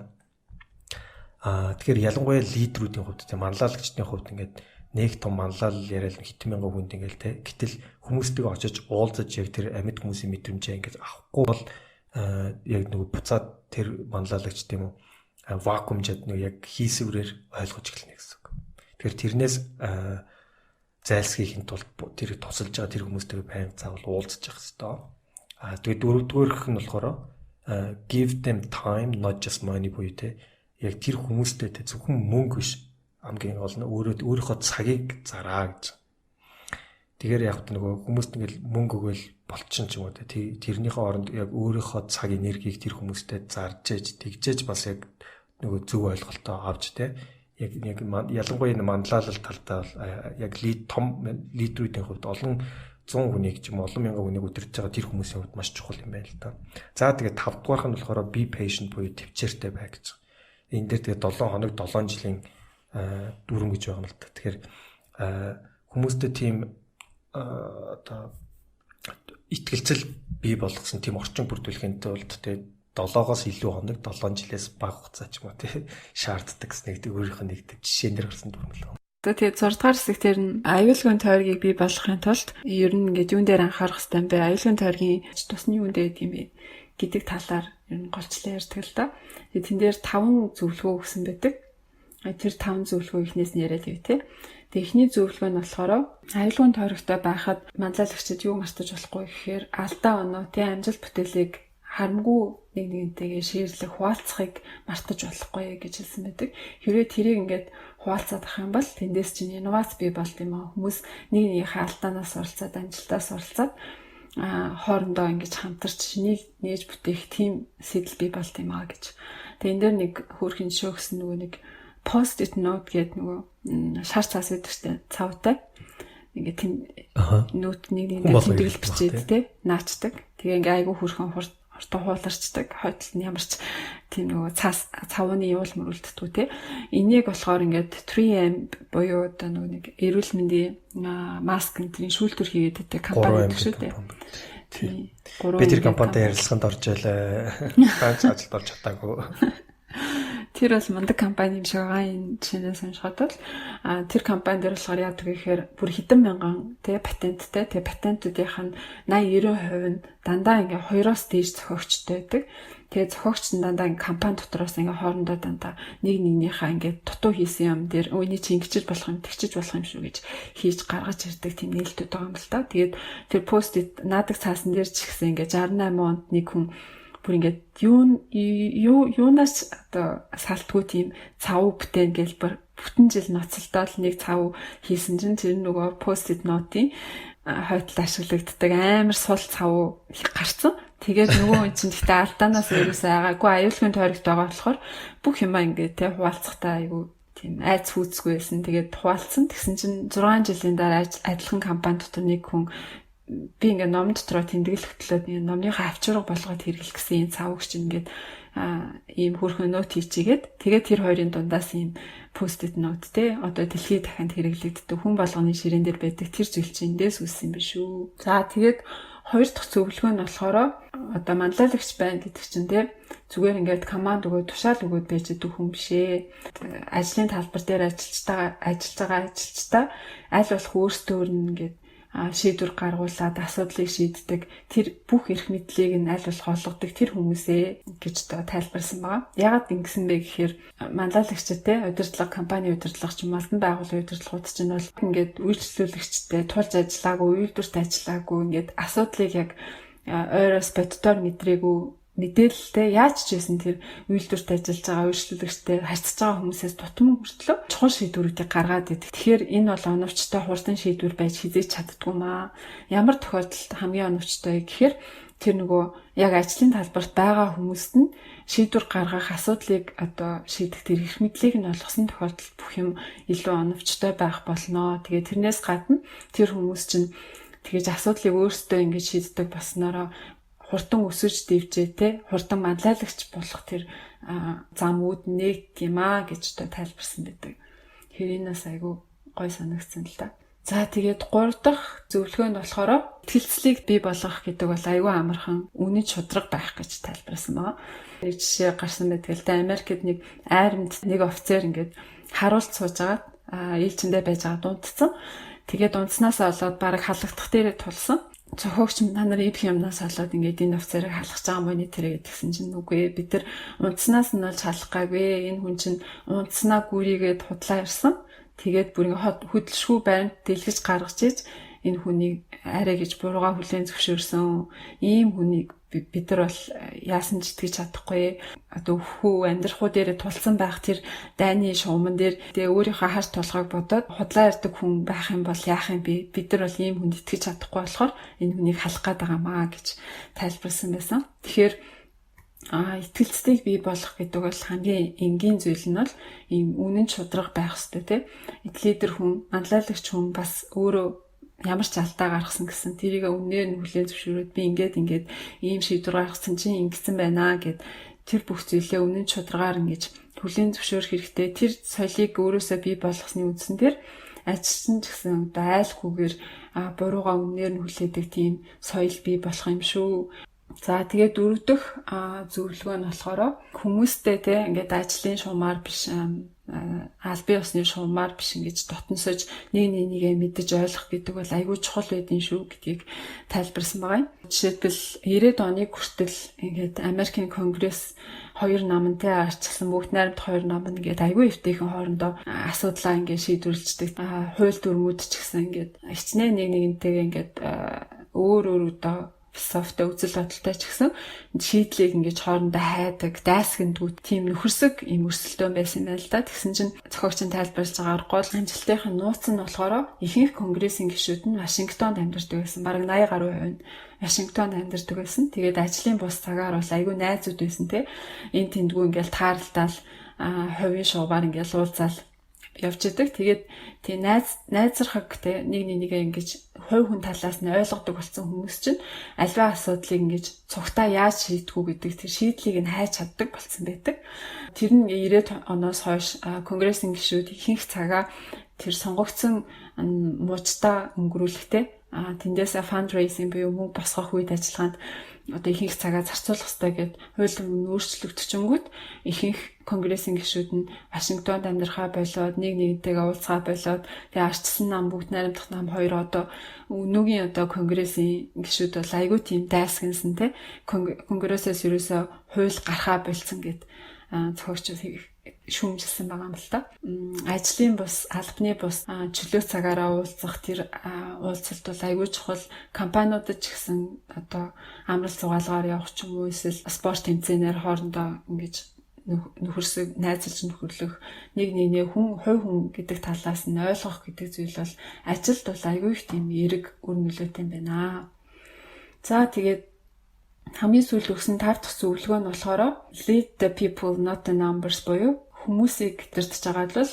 Аа тэгэхээр ялангуяа лидерүүдийн хувьд те, манлайлагчдын хувьд ингээд нэг том манлайлал яриад хэдэн мянган хүнд ингээл те, гэтэл хүмүүстэйгээ очиж уулзаж, яг тэр амьд хүмүүсийн мэдрэмжээ ингээд авахгүй бол яг нөгөө буцаад тэр манлайлагч, тийм үү, вакуумжаад нөгөө яг хийсвэрээр ойлгож эхэлнэ гэсэн үг. Тэгэхээр тэрнээс зайлсхийхин тулд тэр тусалж байгаа тэр хүмүүстэйгээ байнга заавал уулзах хэрэгтэй. Аа тэгээд дөрөвдүгээрх нь болохоор give them time, not just money буюу те яг тэр хүмүүстэй те зөвхөн мөнгө биш, хамгийн гол нь өөрөө өөрийнхөө цагийг зараа гэж. Тэгэхээр яг нөгөө хүмүүст ингээл мөнгө өгөөл болчин ч юм уу те, тэрнийхээ оронд яг өөрийнхөө цаг энергийг тэр хүмүүстэй зарж ээж тэгжээж бас яг нөгөө зөв ойлголтоо авч те, яг ялангуяа энэ манлайлал талдаа бол яг том лидерүүдийн хувьд, олон 100 хүнийг ч юм уу, олон мянган хүнийг удирдах байгаа тэр хүмүүсийн хувьд маш чухал юм байна л да. За тэгээд тавдугаарх нь болохоор be patient буюу тэвчээртэй бай гэж. Энэ дээр тэгээд 7 хоног, 7 жилийн дүрэм гэж байгаа юм л да. Тэгэхээр хүмүүстэй тийм одоо итгэлцэл бий болгосон тийм орчин бүрдүүлэхийн тулд тэгээд 7-оос илүү хоног, 7 жилээс бага хугацаа ч юм уу тий шаарддаг гэсэн нэг өөрийнх нь нэг жишээн дээр гарсан дүрэм л. Тэгээд 6 дугаар хэсэг тэр нь аюулгүй тойргийг бий болгохын тулд ер нь ингээд юун дээр анхаарах хэрэгтэй юм бэ? Аюулгүй тойргийн тусны юун дээр гэдэг юм бэ гэдэг талаар ер нь голчлон ярьдаг л да. Тэгээд тэн дээр таван зөвлөгөө өгсөн байдаг. Тэр таван зөвлөгөө эхнээс нь яриад явъя те. Тэгээ эхний зөвлөгөө нь болохоор аюулгүй тойрогтой байхад манлайлагчид юу мартаж болохгүй гэхээр алдаа оноо тий амжилт бүтээлийг харамгүй нэг нэгнтэйгээ share лэх, хуваалцахыг мартаж болохгүй гэж хэлсэн байдаг. Хэрвээ тэрийг ингээд хуваалцаад ах юм бол тэндээс чинь инновац бий болд юм аа. Хүмүүс нэг нэгнийхээ алдаанаас суралцаад, амжилтаас суралцаад, хоорондоо ингэж хамтарч шинийг нээж бүтээх тийм сэдэл бий болд юм аа гэж. Тэгээ энэ дээр нэг хөөрхөн жишээ өгсөн, нөгөө нэг post-it note гэдэг нөгөө шар цаас өгдөг штэ, цавтай. Ингээд тийм note нэг нэг тэмдэглэл бичээд те наачдаг. Тэгээ ингээ айгүй хөөрхөн хурд хурдан хууларчдаг. Хойдол нь ямар ч тийм нөгөө цаас цавны юул мөрөлддөг те. Энийг болохоор ингээд 3M буюу одоо нөгөө нэг эрүүл мэндийн маск энэ шүүлтүр хийгээд байдаг компани гэдэг шүү дээ. Тийм. Би тэр компанитай ярилцлаганд орж байлаа. Ганц ажилд орж чадаагүй. Тэр бол мундаг компани юм шиг байгаа, энэ жишээнээс уншихад бол. Тэр компани дээр болохоор яадаг гэхээр бүр хэдэн мянган тий патенттай. Тэгээ патентуудынх нь 80 90% нь дандаа ингээ хоёроос дээш зохиогчтой байдаг. Тэгээ зохиогч нь дандаа ингээ компани дотроос ингээ хоорондоо дандаа нэг нэгнийхээ ингээ дутуу хийсэн юм дээр өөний чи ингэчиж болох юм, тэгчиж болох юм шүү гэж хийж гаргаж ирдэг тийм нээлтүүд байгаа юм л та. Тэгээд тэр Post-it наадаг цаасан дээр ч гэсэн ингээ 68 онд нэг хүн бүр ингээд юу юу юунаас одоо салтгүй тийм цав бүтээн гээл бүр бүтэн жил ноцолдоод нэг цав хийсэн чинь тэр нөгөө Post-it note-ийн хойтол ашиглагддаг амар сул цав гарцсан. Тэгээд нөгөө хүн чинь гэхдээ алдаанаас ерөөсөө айгаагүй, аюулгүй тойрогт байгаа болохоор бүх юмаа ингээд те хуваалцахтаа айгүй тийм айц хүүцгүй байсан. Тэгээд хуваалцсан. Тэгсэн чинь 6 жилийн дараа адилхан компани дотор нэг хүн би ингээ ном дотроо тэмдэглэл хөтлөөд номныхаа авчирга болгоод хэрэглэх гэсэн энэ цав өгч ингээд ийм хөөрхөн note хийчигээд, тэгээд тэр хоёрын дундаас ийм Post-it note те одоо дэлхийд дахинд хэрэглэгддэг, хүн болгоны ширээн дээр байдаг тэр зүйл чинь эндээс үүссэн юм биш үү. За, тэгээд хоёр дахь зөвлөгөө нь болохоор одоо манлайлагч байна гэдэг чинь те зүгээр ингээд команд өгөөд, тушаал өгөөд байж байгаа хүн биш ээ. Ажлын талбар дээр ажиллаж байгаа ажилчдаа аль болох өөрсдөөр нь ингээд шийдвэр гаргуулад асуудлыг шийддэг, тэр бүх эрх мэдлийг нь аль болох олгодог тэр хүмүүсээ гэж одоо тайлбарласан байгаа. Ягаад ингэсэн бэ гэхээр манлайлагчид те удирдлага, компани удирдлага ч юм, албан байгууллагын удирдлагууд чинь бол ингээд үйлчлүүлэгчтэй тулж ажиллаагүй, үйлдвэрт ажиллаагүй, ингээд асуудлыг яг ойроос боддоор мэдрээгүй мэдээлэлтэй яаж ч байсан тэр үйлдвэрт ажиллаж байгаа, үйлчлүүлэгчтэй харьцаж байгаа хүмүүсээс дутмаг мөртлөө чухал шийдвэрүүдийг гаргаад идэг. Тэгэхээр энэ бол оновчтой хурдан шийдвэр байж хэзээ ч чаддаггүй маа. Ямар тохиолдолд хамгийн оновчтой гэхээр тэр нөгөө яг ажлын талбарт байгаа хүмүүст нь шийдвэр гаргах, асуудлыг одоо шийдэх тэр эрх мэдлийг нь олгосон тохиолдолд бүх юм илүү оновчтой байх болно. Тэгээ тэрнээс гадна тэр хүмүүс чинь тэгэж асуудлыг өөрсдөө ингэж шийддэг болсноороо хурдан өсөж дэвжээ те хурдан манлайлагч болох тэр зам үүд нээгдэх юм аа гэж одоо тайлбарсан байдаг. Тэгэхээр энэ бас айгүй гой санагдсан л да. За, тэгээд гурав дахь зөвлөгөө нь болохоор итгэлцлийг бий болгох гэдэг бол айгүй амархан, үнэн шударга байх гэж тайлбарласан байгаа. Нэг жишээ гарсан байдаг л да. Америкт нэг армид нэг офицер ингээд харуулт сууж агаад ээлжиндээ байж байгаа дунтцсан. Тэгээд дунтснаасаа болоод бараг халагдах дээрээ тулсан. Зохиогч та нар ийх юмнаас болоод ингээд энэ офицерыг халах байгаа юм уу тэрэ гэдгсэн чинь үгүй, бид нар унтснаас нь болж халах гайгүй, энэ хүн чинь унтснаа гүрийгээд худлаа ирсэн. Тэгээд бүр ингээд хөдөлшгүй баримт дэлгэж гаргаж иж энэ хүнийг арай гэж бурууга хүлээн зөвшөөрсөн, ийм хүнийг бид нар бол яасан ч итгэж чадахгүй. Одоо хүү амьдрах уу дээрээ тулсан байх тэр дайны шууман дээр тэгээ өөрийнхөө хар тулгайг бодоод худлаа ярьдаг хүн байх юм бол яах юм бэ? Бид нар бол ийм хүнд итгэж чадахгүй болохоор энэ хүнийг халах гээд байгаа маа гэж тайлбарласан байсан. Тэгэхээр итгэлцлийг бий болгох гэдэг бол хамгийн энгийн зүйл нь бол ийм үнэн шударга байх хэрэгтэй тий. Лидер хүн, манлайлагч хүн бас өөрөө ямар ч алдаа гаргасан гэсэн тэрийг үнээр нь хүлээн зөвшөөрөөд, би ингээд ингээд ийм шийдвэр гаргасан чинь ингэсэн байна гэд тэр бүх зүйлээ үнэн шударгаар ингэж хүлээн зөвшөөрөх хэрэгтэй. Тэр соёлыг өөрөөсөө бий болгосны үндсэн дээр ажилчин ч гэсэн одоо айлгүйгээр бурууга үнээр нь хүлээдэг тийм соёл бий болох юм шүү. За, тэгээд дөрөв дэх зөвлөгөө нь болохоор хүмүүстэй те ингээд ажлын шуумаар биш, албан ёсны шуумаар биш ингэж дотносож нэг нэг нэгээ мэдэж ойлгох гэдэг бол айгүй чухал байдгийн шүү гэдгийг тайлбарласан байгаа юм. Жишээлбэл, 90-ад оны хүртэл ингээд Америкийн Конгресс хоёр намантай арчилсан, бүгд найрамд хоёр нам нь ингээд айгүй эвтэйхэн хоорондоо асуудлаа ингээд шийдвэрлждэг. Хууль дүрмүүд ч гэсэн ингээд хичнээн нэг нэгнтэйгээ ингээд өөр өөр одоо философитой, үзэл бодолтой ч гэсэн шийдлийг ингэж хоорондоо хайдаг, дайсагнадгүй тийм нөхөрсөг юм өрсөлдөөн байсан юм байна л да. Тэгсэн чинь зохиогч нь тайлбарлаж байгаагаар гол амжилтынхын нууц нь болохоор ихэнх конгрессийн гишүүд нь Вашингтонд амьдардаг байсан. Бараг 80 гаруй хувь нь Вашингтонд амьдардаг байсан. Тэгээд ажлын бус цагаар бол айгүй найзууд байсан те. Энэ тэндгүү ингээл тааралдаал, хувийн шугамар ингээл уулзаал явж идэг. Тэгээд тий найз найзархаг те нэг нэг нэгээ ингэж хувь хүн талаас нь ойлгодог болсон хүмүүс чинь альва асуудлыг ингэж цугтаа яаж шийдэх үү гэдэг тэр шийдлийг нь хайж чаддаг болсон байдаг. Тэр нь 90-ад оноос хойш конгрессийн гишүүд ихэнх цагаа тэр сонгогдсон мужидаа өнгөрүүлэхтэй, тэндээсээ fundraising буюу мөнгө босгох үед ажиллагаанд одоо ихэнх цагаа зарцуулах ёстой гэд хууль нь өөрчлөгдчихөнгүүт ихэнх конгрессийн гишүүд нь Вашингтонд амьдрахаа болоод нэг нэгнтэйгээ уулзгаа болоод, тэгээ ардчилсан нам, Бүгд Найрамдах нам хоёр одоо өнөөгийн одоо конгрессийн гишүүд бол айгүй тийм дайсагнасан, те, конгрессээс ерөөсөө хууль гарахаа больсон гэд зохиогч шүүмжилсэн байгаа юм л та. Ажлын бус, албаны бус чөлөө цагаараа уулзах тэр уулзалт бол айгүй чухал. Компаниудад ч гэсэн одоо амралт зугаалгаар явах ч юм уу, эсвэл спорт тэмцээнээр хоорондоо ингэж нөхөрсөг, найзалж нөхөрлөх, нэг нэгнээ хүн, хувь хүн гэдэг талаас нь ойлгох гэдэг зүйл бол ажилд бол айгүй их тийм эерэг үр нөлөөтэй юм байна. За, тэгээд хамгийн сүүлд өгсөн тав дахь зөвлөгөө нь болохоор "Lead the people, not the numbers" буюу хүмүүсийг удирдаж байгаа бол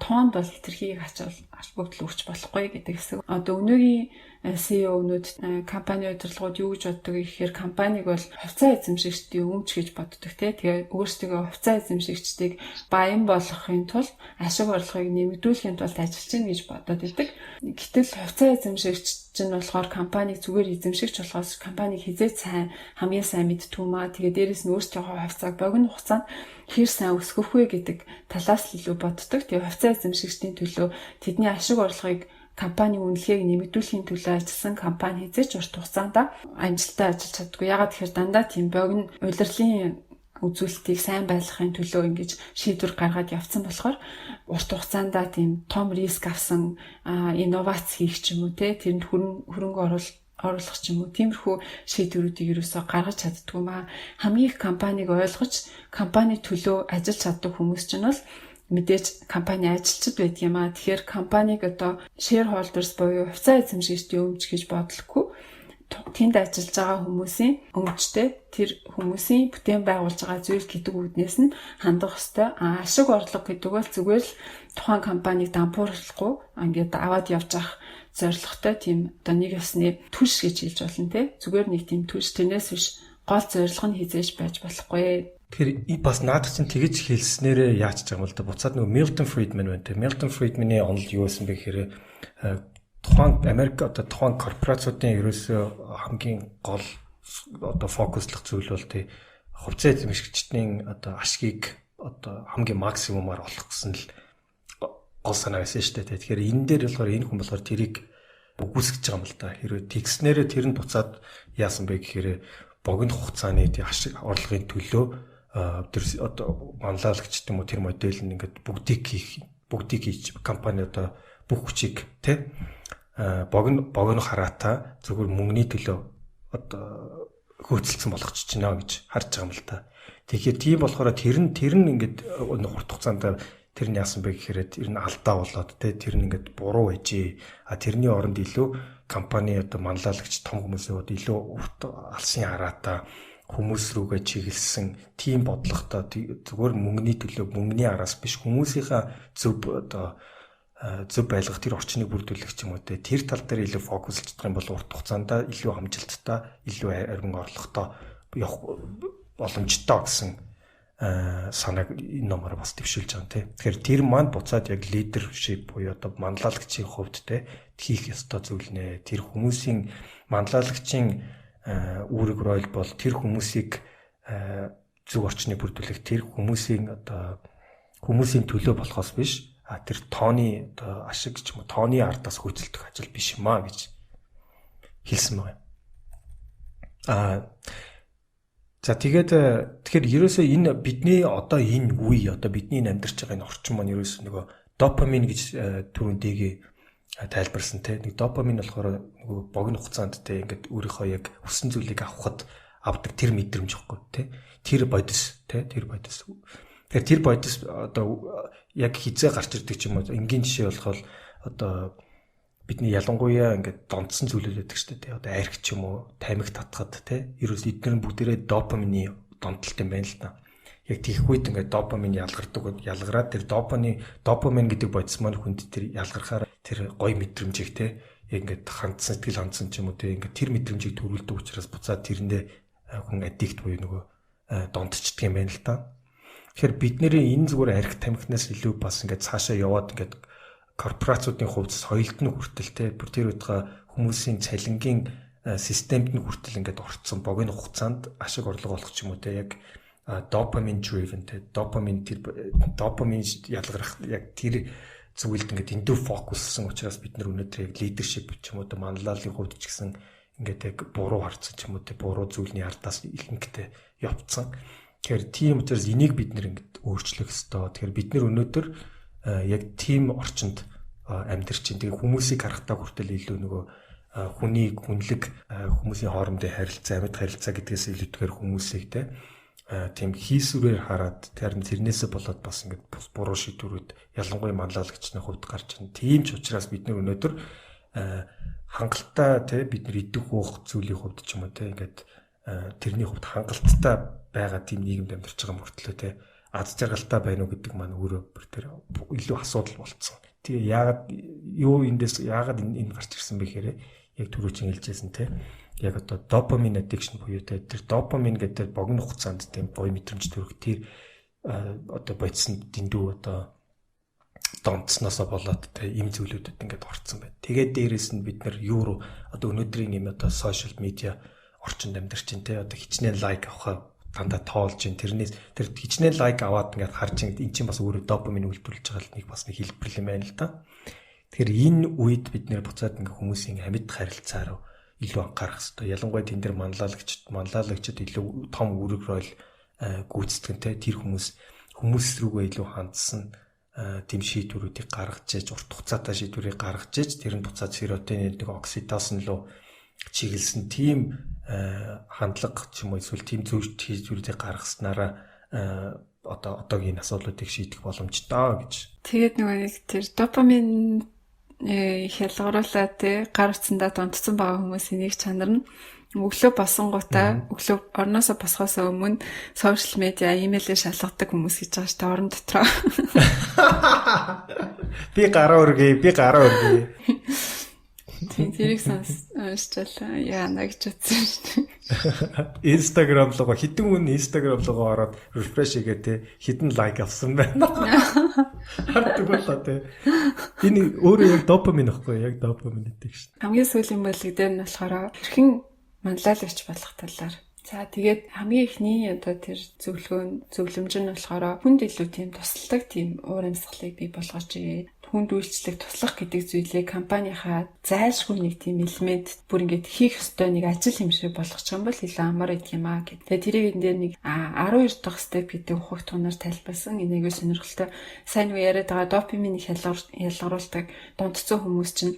тоонд бол хэтэрхий ач холбогдол өгч болохгүй гэдэг хэсэг. Одоо өнөөгийн CEO-нүүд, компани удирдлагууд юу гэж боддог гэхээр компаниг бол хувьцаа эзэмшигчдийн өмч гэж боддог, тий. Тэгээ өөрсдөө хувьцаа эзэмшигчдийг баян болгохын тулд, ашиг орлогыг нэмэгдүүлэхийн тулд ажиллаж байна гэж бодоод идэг. Гэтэл хувьцаа эзэмшигч чинь болохоор компаниг зүгээр эзэмшигч болохоос компаниг хэзээ сайн, хамгийн сайн мэддэг юм аа. Тэгээ дээрэс нь өөрсдийнхөө хувьцааг богино хугацаанд хэр сайн өсгөх вэ гэдэг талаас л илүү боддог. Тэгээ хувьцаа эзэмшигчдийн төлөө, тэдний ашиг орлогыг, компани үнэлгээг нэмэгдүүлэхийн төлөө ажилласан компани хэзээ ч урт хугацаанд амжилттай ажиллаж чаддаггүй. Яагаад тэгэхээр дандаа тийм богино улирлын үзүүлэлтийг сайн байлгахын төлөө ингэж шийдвэр гаргаад явцсан болохоор урт хугацаанд тийм том risk авсан инновац хийх ч юм уу, те, тэрэнд хөрөнгө оруулах ч юм уу, тиймэрхүү шийдвэрүүдийг ерөөсөө гаргаж чаддаггүй маа. Хамгийн их компаниг ойлгож, компани төлөө ажиллаж чаддаг хүмүүс чинь бол мэдээж компани ажилчид байдаг юм аа. Тэгэхээр компаниг одоо shareholders буюу хувьцаа эзэмшигчдийн өмч гэж бодлохгүй, тэнд ажиллаж байгаа хүмүүсийн өмчтэй, тэр хүмүүсийн бүтээн байгуулж байгаа зүйл гэдэг үүднээс нь хандах ёстой. А ашиг орлого гэдэг бол зүгээр л тухайн компаниг дампуурлахгүй ингээд аваад явж явах зорилготой тийм одоо нэг ёсны түлш гэж хэлж болно, те. Зүгээр нэг тийм түлш, тэрнээс биш гол зорилго нь хэзээ ч байж болохгүй. Тэгэхээр бас наадах чинь тэгэж хэлснээрээ яач байгаа юм бол та, буцаад нөгөө Milton Friedman байна те. Milton Friedman-ы онол юу байсан бэ гэхээр тухайн Америк одоо тухайн корпорациудын ерөөсөө хамгийн гол одоо фокуслох зүйл бол тий хувьцаа эзэмшигчдийн одоо ашгийг одоо хамгийн максимумаар олох гэсэн л гол санаа байсан шүү дээ. Тэгэхээр энэ дээр болохоор энэ хүн болохоор тэрийг үгүйсгэж байгаа юм л да. Хэрвээ тэгснээрээ тэр нь буцаад яасан бэ гэхээр богино хугацааны тий ашиг орлогын төлөө тэр одоо манлайлагч юм уу, тэр модель нь ингээд бүгдийг хийж компани одоо бүх хүчийг тий богино хараатай зүгээр мөнгөний төлөө одоо хөөцөлдсөн болгочих чинь гэж харж байгаа юм л та. Тэгэхээр тийм болохоор тэр нь ингээд урт хугацаанд тэр нь яасан бэ гэхээр тэр нь алдаа болоод те, тэр нь ингээд буруу байжээ. А тэрний оронд илүү компани одоо манлайлагч том хүмүүсийн хувьд илүү урт алсын хараатай, хүмүүс рүүгээ чиглэсэн тийм бодлоготой, зүгээр мөнгөний төлөө, мөнгөний араас биш, хүмүүсийнхаа зөв одоо зөв байлгах тэр орчныг бүрдүүлэх ч юм уу те, тэр тал дээр илүү фокуслж чадах юм бол урт хугацаанд илүү амжилттай, илүү арвин орлоготой явах боломжтой гэсэн санааг энэ номоор бас дэвшүүлж байгаа юм тий. Тэгэхээр тэр маань буцаад яг leadership буюу одоо манлайлагчийн хувьд те хийх ёстой зүйл нэ. Тэр хүмүүсийн манлайлагчийн үүрэг роль бол тэр хүмүүсийг зөв орчныг бүрдүүлэх, тэр хүмүүсийн одоо хүмүүсийн төлөө болохоос биш, а тэр тооны одоо ашиг ч юм уу, тооны ардаас хөөцөлдөх ажил биш юм а гэж хэлсэн байгаа юм. За, тэгээд тэгэхээр ерөөсөө энэ бидний одоо энэ үе, одоо бидний амьдарч байгаа энэ орчин маань ерөөсөө нөгөө допамин гэж түрүүн дэгээ тайлбарсан те. Нэг допамин болохоор нөгөө богино хугацаанд те ингээд өөрийнхөө яг хүссэн зүйлийг авахад авдаг тэр мэдрэмж ихгүй те. Тэр бодис те, тэр бодис. Тэгэхээр тэр бодис одоо яг хэзээ гарч ирдэг ч юм уу, энгийн жишээ болохоор одоо бидний ялангуяа ингээд донтсон зүйлүүд байдаг шүү дээ. Одоо арх ч юм уу, тамхи татхад те. Ерөөс эдгээр нь бүгдээрээ допамины донтолт юм байна л да. Яг тийх үед ингээд допамин ялгардаг, ялгараад тэр допамин гэдэг бодис маань хүнд тэр ялгархаар тэр гоё мэдрэмжийг те, яг ингээд хандсан, сэтгэл хандсан ч юм уу те, ингээд тэр мэдрэмжийг төрүүлдэг учраас буцаад тэрэндээ хүн addict буюу нөгөө донтчдөг юм байна л да. Тэгэхээр бид нэрээ энэ зүгээр арх тамхинаас илүү бас ингээд цаашаа яваад ингээд корпорациудын хувьд соёлд нь хүртэл те, бүр тэр үедээ хүмүүсийн цалингийн системд нь хүртэл ингээд орцсон, богино хугацаанд ашиг орлого олох ч юм уу те, яг dopamine driven те, допамин, тэр допамин ялгарах яг тэр зүйлд ингээд дэндүү focus лсан учраас бид нар өнөөдөр яг leadership ч юм уу, манлайллын хувьд ч гэсэн ингээд яг буруу харцсан ч юм уу те, буруу зүйлний ардаас ихэнхдээ явцсан. Тэгэхээр тийм учраас энийг бид нар ингээд өөрчлөх ёстой. Тэгэхээр бид нар өнөөдөр яг тийм орчинд амьдарч чинь. Тэгээ хүмүүсийг харахтаа хүртэл илүү нөгөө хүний хүнлэг, хүмүүсийн хоорондын харилцаа, амьд харилцаа гэдгээс илүүтэйгээр хүмүүсийг те тийм хийсвэрээр хараад, харин тэрнээсээ болоод бас ингээд буруу шийдвэрүүд ялангуяа манлайлагчны хувьд гарч ирнэ. Тийм ч учраас бид нар өнөөдөр хангалттай те, бид нар идэх уух зүйлийн хувьд ч юм уу те, ингээд тэрний хувьд хангалттай байгаа тийм нийгэмд амьдарч байгаа мөртлөө те, аз жаргалтай байна уу гэдэг маань өөрөө бүр тэр илүү асуудал болцсон. Тэгээ яагаад юу эндээс яагаад энэ гарч ирсэн бэ гэхээр яг түрүү чинь хэлжсэн те, яг одоо dopamine addiction буюу те, тэр допамин гэдэг богино хугацаанд тийм гоё мэдрэмж төрөх тэр одоо бодисон дэндүү одоо донцсноосоо болоод те, им зүйлүүдэд ингээд орцсон байна. Тэгээд дээрэс нь бид нар юу руу одоо өнөөдрийн юм одоо social media орчинд амьдарч чинь те, одоо хичнээн like авахаа дандаа тоолж чинь, тэрнээс тэр хичнээн like аваад ингээд харж ингээд эн чинь бас өөрөө допамин үйлдвэрлэж байгаа нэг бас нэг хэлбэр юм байна л да. Тэгэхээр энэ үед бид нар буцаад ингээд хүмүүсийн амьд харилцаа руу илүү анхаарах хэрэгтэй. Ялангуяа тэн дээр манлайлагчид илүү том үүрэг роль гүйцэтгэн те, тэр хүмүүс рүүгээ илүү хандсан тийм шийдвэрүүдийг гаргаж ээж, урт хугацаатай шийдвэрийг гаргаж ээж, тэр нь буцаад серотонин нэг окситоцин руу чиглэсэн тийм хандлага ч юм уу эсвэл тийм зөв шийдвэрүүдийг гаргаснараа одоо одоогийн асуудлуудыг шийдэх боломжтой гэж. Тэгээд нөгөө нэг тэр допамин хялгаруулаад те, гар утсандаа донтцсон байгаа хүмүүсийн нэг чанар нь өглөө босонгуудаа, өглөө орноосоо босхоосоо өмнө social media, имэйлээ шалгадаг хүмүүс гэж байгаа шүү дээ, орон дотроо. Би гараа өргөе, би гараа өргөе. Тийм, тэрийг сонсчвал яана гэж бодсон шүү дээ. Instagram руугаа хэдэн хүн Instagram руугаа ороод refresh хийгээ те, хэдэн like авсан байна. Хардаг болоо те. Энэ өөрөө яг допамин ихгүй, яг допамин гэдэг шүү дээ. Хамгийн сүүлийн бүлэг дээр нь болохоор хэрхэн манлайлагч болох талаар. За, тэгээд хамгийн эхний одоо тэр зөвлөгөө, зөвлөмж нь болохоор хүнд илүү тийм тусалдаг тийм уур амьсгалыг бий болгож, хүнд үйлчлэх, туслах гэдэг зүйлийг компанийнхаа зайлшгүй нэг тийм элемент, бүр ингээд хийх ёстой нэг ажил юм шиг болгочих юм бол илүү амар идэх юм аа гэд. Тэгээд тэрийг энэ дээр нэг 12 дахь step гэдэг ухагтхуунаар тайлбарласан. Энэ айгүй сонирхолтой. Сайн нэг яриад байгаа допамин ялгаруулдаг донтцсон хүмүүс чинь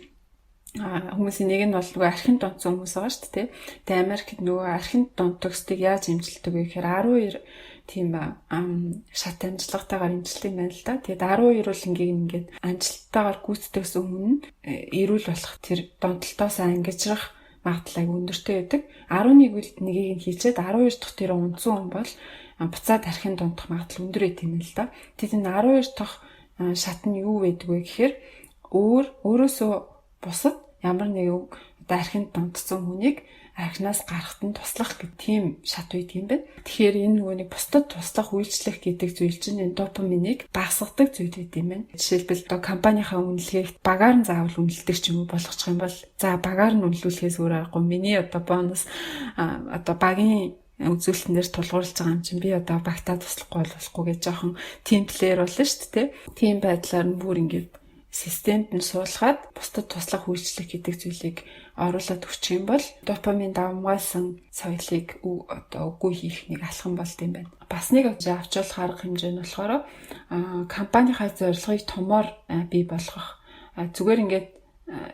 хүмүүсийн нэг нь бол нөгөө архинд донтсон хүмүүс байгаа шүү дээ. Тэгээ Америкт нөгөө архинд донтогсдыг яаж эмчилдэг вэ гэхээр 12 тийм шат амжилтгатайгаар эмчилдэг юм байна л да. Тэгээд 12 бол ингээд амжилттайгаар гүйцэтгэхээс өмнө эрүүл болох, тэр донтолтоос ангижрах магадлал айгүй өндөртэй байдаг. 11 үл нэгийг нь хийчээд 12 дахь тэр унтсан хүн бол буцаад архинд донтох магадлал өндөр байт юм л да. Тэгээд энэ 12 дахь шат нь юу байдаг вэ гэхээр өөр өөрөөсөө бусад ямар нэгэн одоо архинд донтсон хүнийг архинаас гарахад нь туслах гэх тийм шат үйдэг юм байна. Тэгэхээр энэ нөгөө нэг бусдад туслах, үйлчлэх гэдэг зүйл чинь энэ допаминыг багасгадаг зүйл байт юм байна. Жишээлбэл, одоо компанийнхаа үнэлгээг багаар нь заавал үнэлдэг ч юм уу болгочих юм бол, за, багаар нь үнэлүүлэхээс өөр аргагүй, миний одоо бонус одоо багийн үзүүлэлтэн дээр тулгуурлаж байгаа юм чинь би одоо багтаа туслахгүй болохгүй гэж жоохон team player болно шүү дээ. Тийм байдлаар нь бүр ингээд системд нь суулгаад бусдад туслах, үйлчлэх гэдэг зүйлийг оруулаад өгчих юм бол допамин давамгайлсан соёлыг одоо үгүй хийх нэг алхам болд юм байна. Бас нэг авч болох арга хэмжээ нь болохоор компанийнхаа зорилгыг томоор бий болгох. Зүгээр ингээд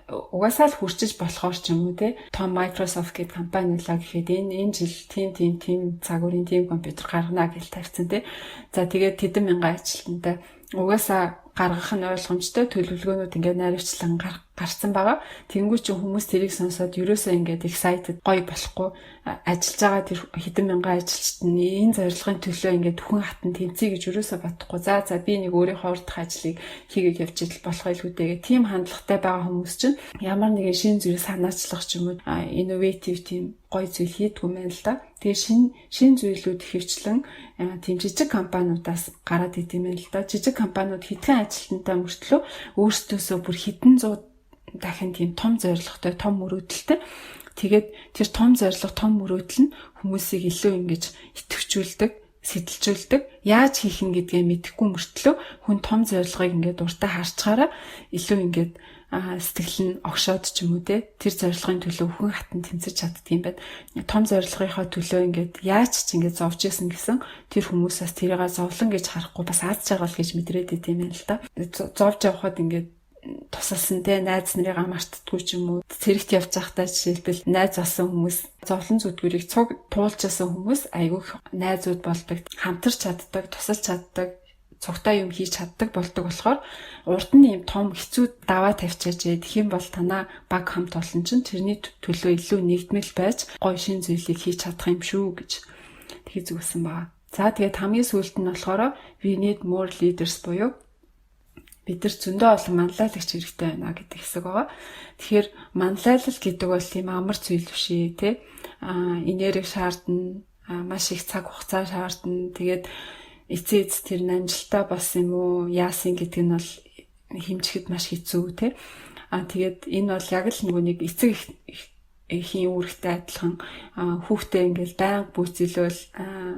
угаасаа л хүрчиж болохоор ч юм уу те, том Microsoft гэдэг компани лаа гэхэд энэ энэ жил тийм тийм тийм цаг үеийн тийм компьютер гаргана гэж тавьсан те. За, тэгээд тэдэн мянган ажилтнтай угаасаа гаргах нь ойлгомжтой, төлөвлөгөөнүүд ингээд найруулчлан гарцсан байгаа. Тэнгүү чинь хүмүүс тэрийг сонсоод ерөөсөө ингээд excited гоё болохгүй, ажиллаж байгаа тэр хэдэн мянган ажилчид нь энэ зорилгын төлөө ингээд хүн хатан тэмцэе гэж ерөөсөө бодохгүй. За за, би нэг өөрийнхөө урдах ажлыг хийгээд явж идэл болох байлгүй дээ гэх тийм хандлагатай байгаа хүмүүс чинь ямар нэгэн шинэ зүйл санаачлах ч юм уу, innovative тийм гоё зүйл хийдгүй юм байна л да. Тэгээ шинэ шинэ зүйлүүд ихэвчлэн тийм жижиг компаниудаас гараад идэм юм байна л да. Жижиг компаниуд хэдхэн ажилтнтай мөртлөө өөрсдөөсөө бүр хэдэн зуун дахин тийм том зорилготой, том мөрөөдөлтэй. Тэгээд тэр том зорилго, том мөрөөдөл нь хүмүүсийг илүү ингэж итгэвчүүлдэг, сэтэлжүүлдэг. Яаж хийх нь гэдгээ мэдэхгүй мөртлөө хүн том зорилгыг ингээд уртаа харчгаараа илүү ингээд сэтгэл нь огшоод ч юм уу те, тэр зорилгын төлөө хүн хатан тэмцэж чаддаг юм байна. Том зорилгынхоо төлөө ингээд яаж ч ингээд зовж исэн гэсэн тэр хүмүүс бас тэрийг зовлон гэж харахгүй, бас аз жаргал гэж мэдрээд идэм юм л да. Зовж явхад ингээд тусалсан те, найз нарыгаа мартдаггүй ч юм уу. Цэрэгт явж байхдаа жишээлбэл найз болсон хүмүүс, зовлон зүдгүүрийг цуг туулж байсан хүмүүс айгүй найзууд болдог, хамтарч чаддаг, тусалж чаддаг, цугтаа юм хийж чаддаг болдог болохоор урд нь ийм том хэцүү даваа тавьчаач, тэгэх юм бол танаа баг хамт олон чинь тэрний төлөө илүү нэгдмэл байж гоё шин зүйлийг хийж чадах юм шүү гэж тэгж зүгсэн байгаа. За, тэгээд хамгийн сүүлд нь болохоор "We need more leaders" буюу бид нар зөндөө олон манлайлагч хэрэгтэй байна гэдэг хэсэг байгаа. Тэгэхээр манлайлал гэдэг бол тийм амар зүйл биш ээ, тий. Энерги шаардна, маш их цаг хугацаа шаардна. Тэгээд эцээ эц тэр нь амжилттай болсон юм уу, яасан гэдэг нь бол хэмжихэд маш хэцүү, тий. Тэгээд энэ бол яг л нөгөө нэг эцэг эхийн үүрэгтэй адилхан, хүүхдээ ингээл байнга бүүцэлөөл,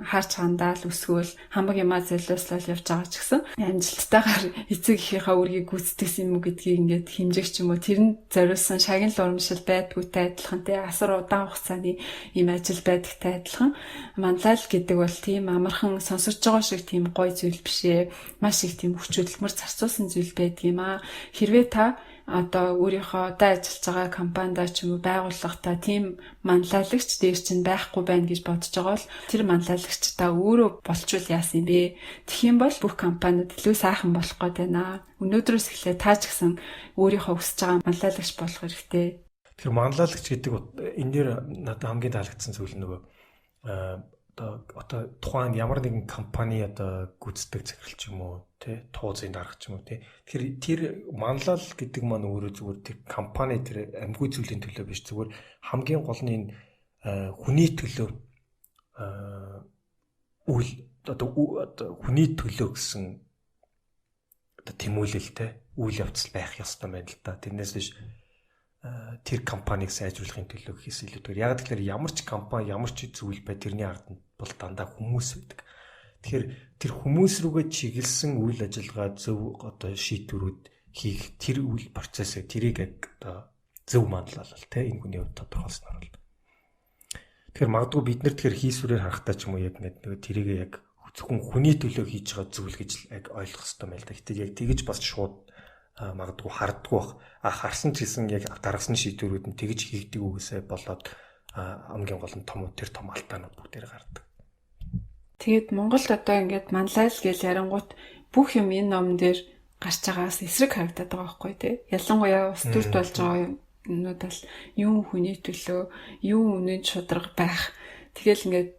харж хандаал өсгөөл, хамаг юмаа золиослол явж байгаа ч гэсэн амжилттайгаар эцэг эхийнхээ үүргийг гүйцэтгэсэн юм уу гэдгийг ингээд хэмжих ч юм уу, тэрэнд зориулсан шагнал урамшил байдгүйтэй адилхан, тий, асар удаан хугацааны ийм ажил байдагтай адилхан манлайл гэдэг бол тийм амархан сонсож байгаа шиг тийм гоё зүйл биш ээ, маш их тийм хүч хөдөлмөр зарцуулсан зүйл байдаг юм аа. Хэрвээ та одоо өөрийнхөө одоо ажиллаж байгаа компанида ч юм уу, байгууллагатаа тийм манлайлагч дээр чинь байхгүй байна гэж бодож байгаа бол тэр манлайлагчдаа өөрөө болчвол яасан юм бэ? Тэгэх юм бол бүх компаниуд илүү сайхан болох гээд байна. Өнөөдрөөс эхлээ та ч гэсэн өөрийнхөө хүсэж байгаа манлайлагч болох хэрэгтэй. Тэгэхээр манлайлагч гэдэг энэ дээр надад хамгийн таалагдсан зүйл нөгөө одоо тухайн ямар нэгэн компани одоо гүйцэтгэх захирал ч юм уу, тий, туузын дарга ч юм уу, тий. Тэгэхээр тэр манлал гэдэг маань өөрөө зүгээр тэр компани, тэр амьгүй зүйлийн төлөө биш, зүгээр хамгийн гол нь энэ хүний төлөө үйл одоо хүний төлөө гэсэн одоо тэмүүлэлтэй үйл явцал байх ёстой байна л да. Тэрнээс биш тэр компанийг сайжруулахын төлөө гэхээс илүүтэйгээр, яг тэгэхээр ямар ч компани, ямар ч зүйл бай, тэрний ард нь бол дандаа хүмүүс байдаг. Тэгэхээр тэр хүмүүс рүүгээ чиглэсэн үйл ажиллагаа, зөв одоо шийдвэрүүд хийх тэр үйл процессыг, тэрийг яг одоо зөв манлайлал те, энэ хүний хувьд тодорхойлсноор бол. Тэгэхээр магадгүй бид нар тэгэхээр хийсвэрээр харахтаа ч юм уу, яг нэг тэрийг яг зөвхөн хүний төлөө хийж байгаа зүйл гэж яг ойлгох хэрэгтэй байна л да. Гэтэл яг тэгэж бас шууд магадгүй хардггүй бах. А харсан ч гэсэн яг гаргасан шийдвэрүүд нь тэгж хийгдэг үгүйсээ болоод хамгийн гол нь том тэр том алдаанууд бүгдээр гардаг. Тэгээд Монголд одоо ингээд манлайл гэж ярангуут бүх юм энэ ном дээр гарч байгаас эсрэг харагдаад байгаа байхгүй, тий. Ялангуяа улс төрд болж байгаа юмнууд бол юм хүний төлөө, юм үнэн шударга байх. Тэгэл ингээд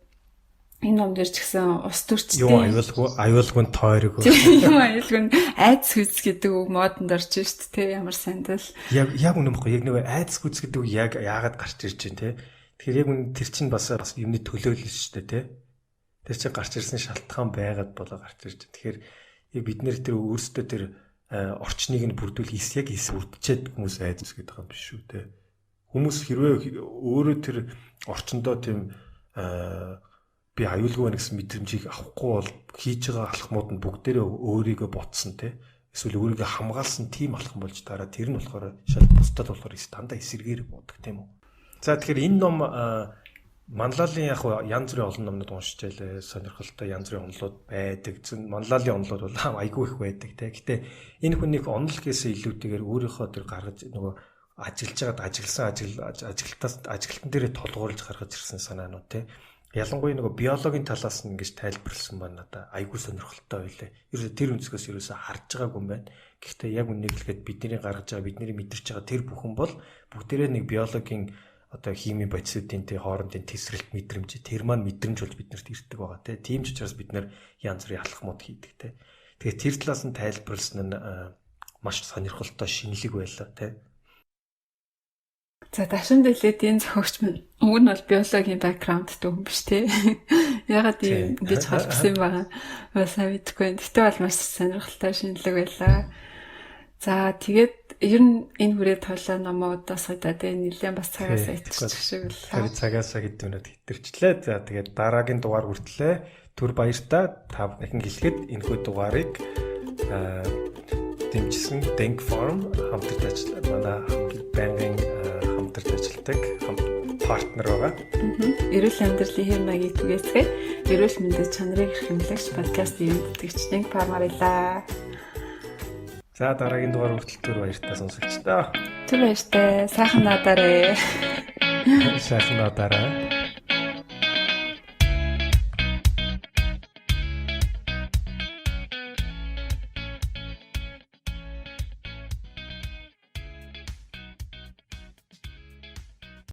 энэ ном дээр ч гэсэн улс төрчтэй юм аюулгүй, аюулгүй тойрог. Юм аюулгүй, айдас гүйц гэдэг үг модонд орж шít те, ямар сандал. Яг үнэн бохгүй, яг нөгөө айдас гүйц гэдэг үг яг яагаад гарч ирж байна те. Тэгэхээр яг үнэ тэр чинь бас бас юмны төлөөлөл шүү дээ те. Тэр чинь гарч ирсэн шалтгаан байгаад болоо гарч ирж. Тэгэхээр яг бид нэр тэр өөрсдөө тэр орчныг нь бүрдүүл ис яг ис бүрдчихэд хүмүүс айдас гэдэг юм биш үү те. Хүмүүс хэрвээ өөрөө тэр орчиндөө тийм би аюулгүй байна гэсэн мэдрэмжийг авахгүй бол хийж байгаа алхмууд нь бүгдээрээ өөрийгөө ботсон те, эсвэл өөрийгөө хамгаалсан тийм алхам болж дараа тэр нь болохоор шал бусдад болохоор дандаа эсэргээр буудаг, тийм үү. За, тэгэхээр энэ ном манлайлалын яг янз бүрийн олон номнууд уншиж байлаа. Сонирхолтой янз бүрийн онолууд байдаг. Манлайлалын онолууд бол айгүй их байдаг те. Гэтэ энэ хүнийх онол гэсээ илүүтэйгээр өөрийнхөө тэр гаргаж нөгөө ажиллаж байгаад ажилласан ажил ажилтаас ажилтан дээрээ тулгуурлаж гаргаж ирсэн санаанууд те. Ялангуяа нөгөө биологийн талаас нь ингэж тайлбарласан байна, надаа айгүй сонирхолтой байлаа. Ерөөсө тэр өнцгөөс ерөөсө харж байгаагүй юм байна. Гэхдээ яг үннийг хэлэхэд бидний гаргаж байгаа, бидний мэдэрч байгаа тэр бүхэн бол бүгдээрээ нэг биологийн одоо химийн бодисуудын тэ хоорондын тесрэлт мэдрэмж, тэр маань мэдрэмж болж биднэрт ирдэг байгаа те. Тийм ч учраас бид нэр янз бүрийн алхмууд хийдэг те. Тэгээ тэр талаас нь тайлбарласан нь маш сонирхолтой шинэлэг байлаа те. За, дашин дэлээд энэ зохиогч минь уг нь бол биологийн background тай хүн биш те. Ягаад ийм ингэж холбосон юм байгаа. Бас сайн мэдэхгүй байна. Гэтэ бол маш сонирхолтой шинэлэг байлаа. За, тэгээд Ер нь энэ хүрээ тойлоо номоодаас одоо тэгээ нэлээд бас цагаасаа итчих шиг л. Тэр цагаасаа хэд минут хитэрчлээ. За, тэгээд дараагийн дугаар хүртлээ түр баяртай. Та бүхэн хэлэхэд энэхүү дугаарыг дэмжсэн Denk Farm хамтарч ажил, манай байнгын хамтарч ажилладаг партнер байгаа. Эрүүл амьдралын хэв маягийг түгээцгээе. Эрүүл мэндийн чанарыг эрхэмлэгч подкаст ивээн тэтгэгч Denk Farm арилаа. За, дараагийн дугаар хүртэл түр баяртай, сонсогчдоо. Түр баяртай. Сайхан наадаарэ. Сайхан наадаарай.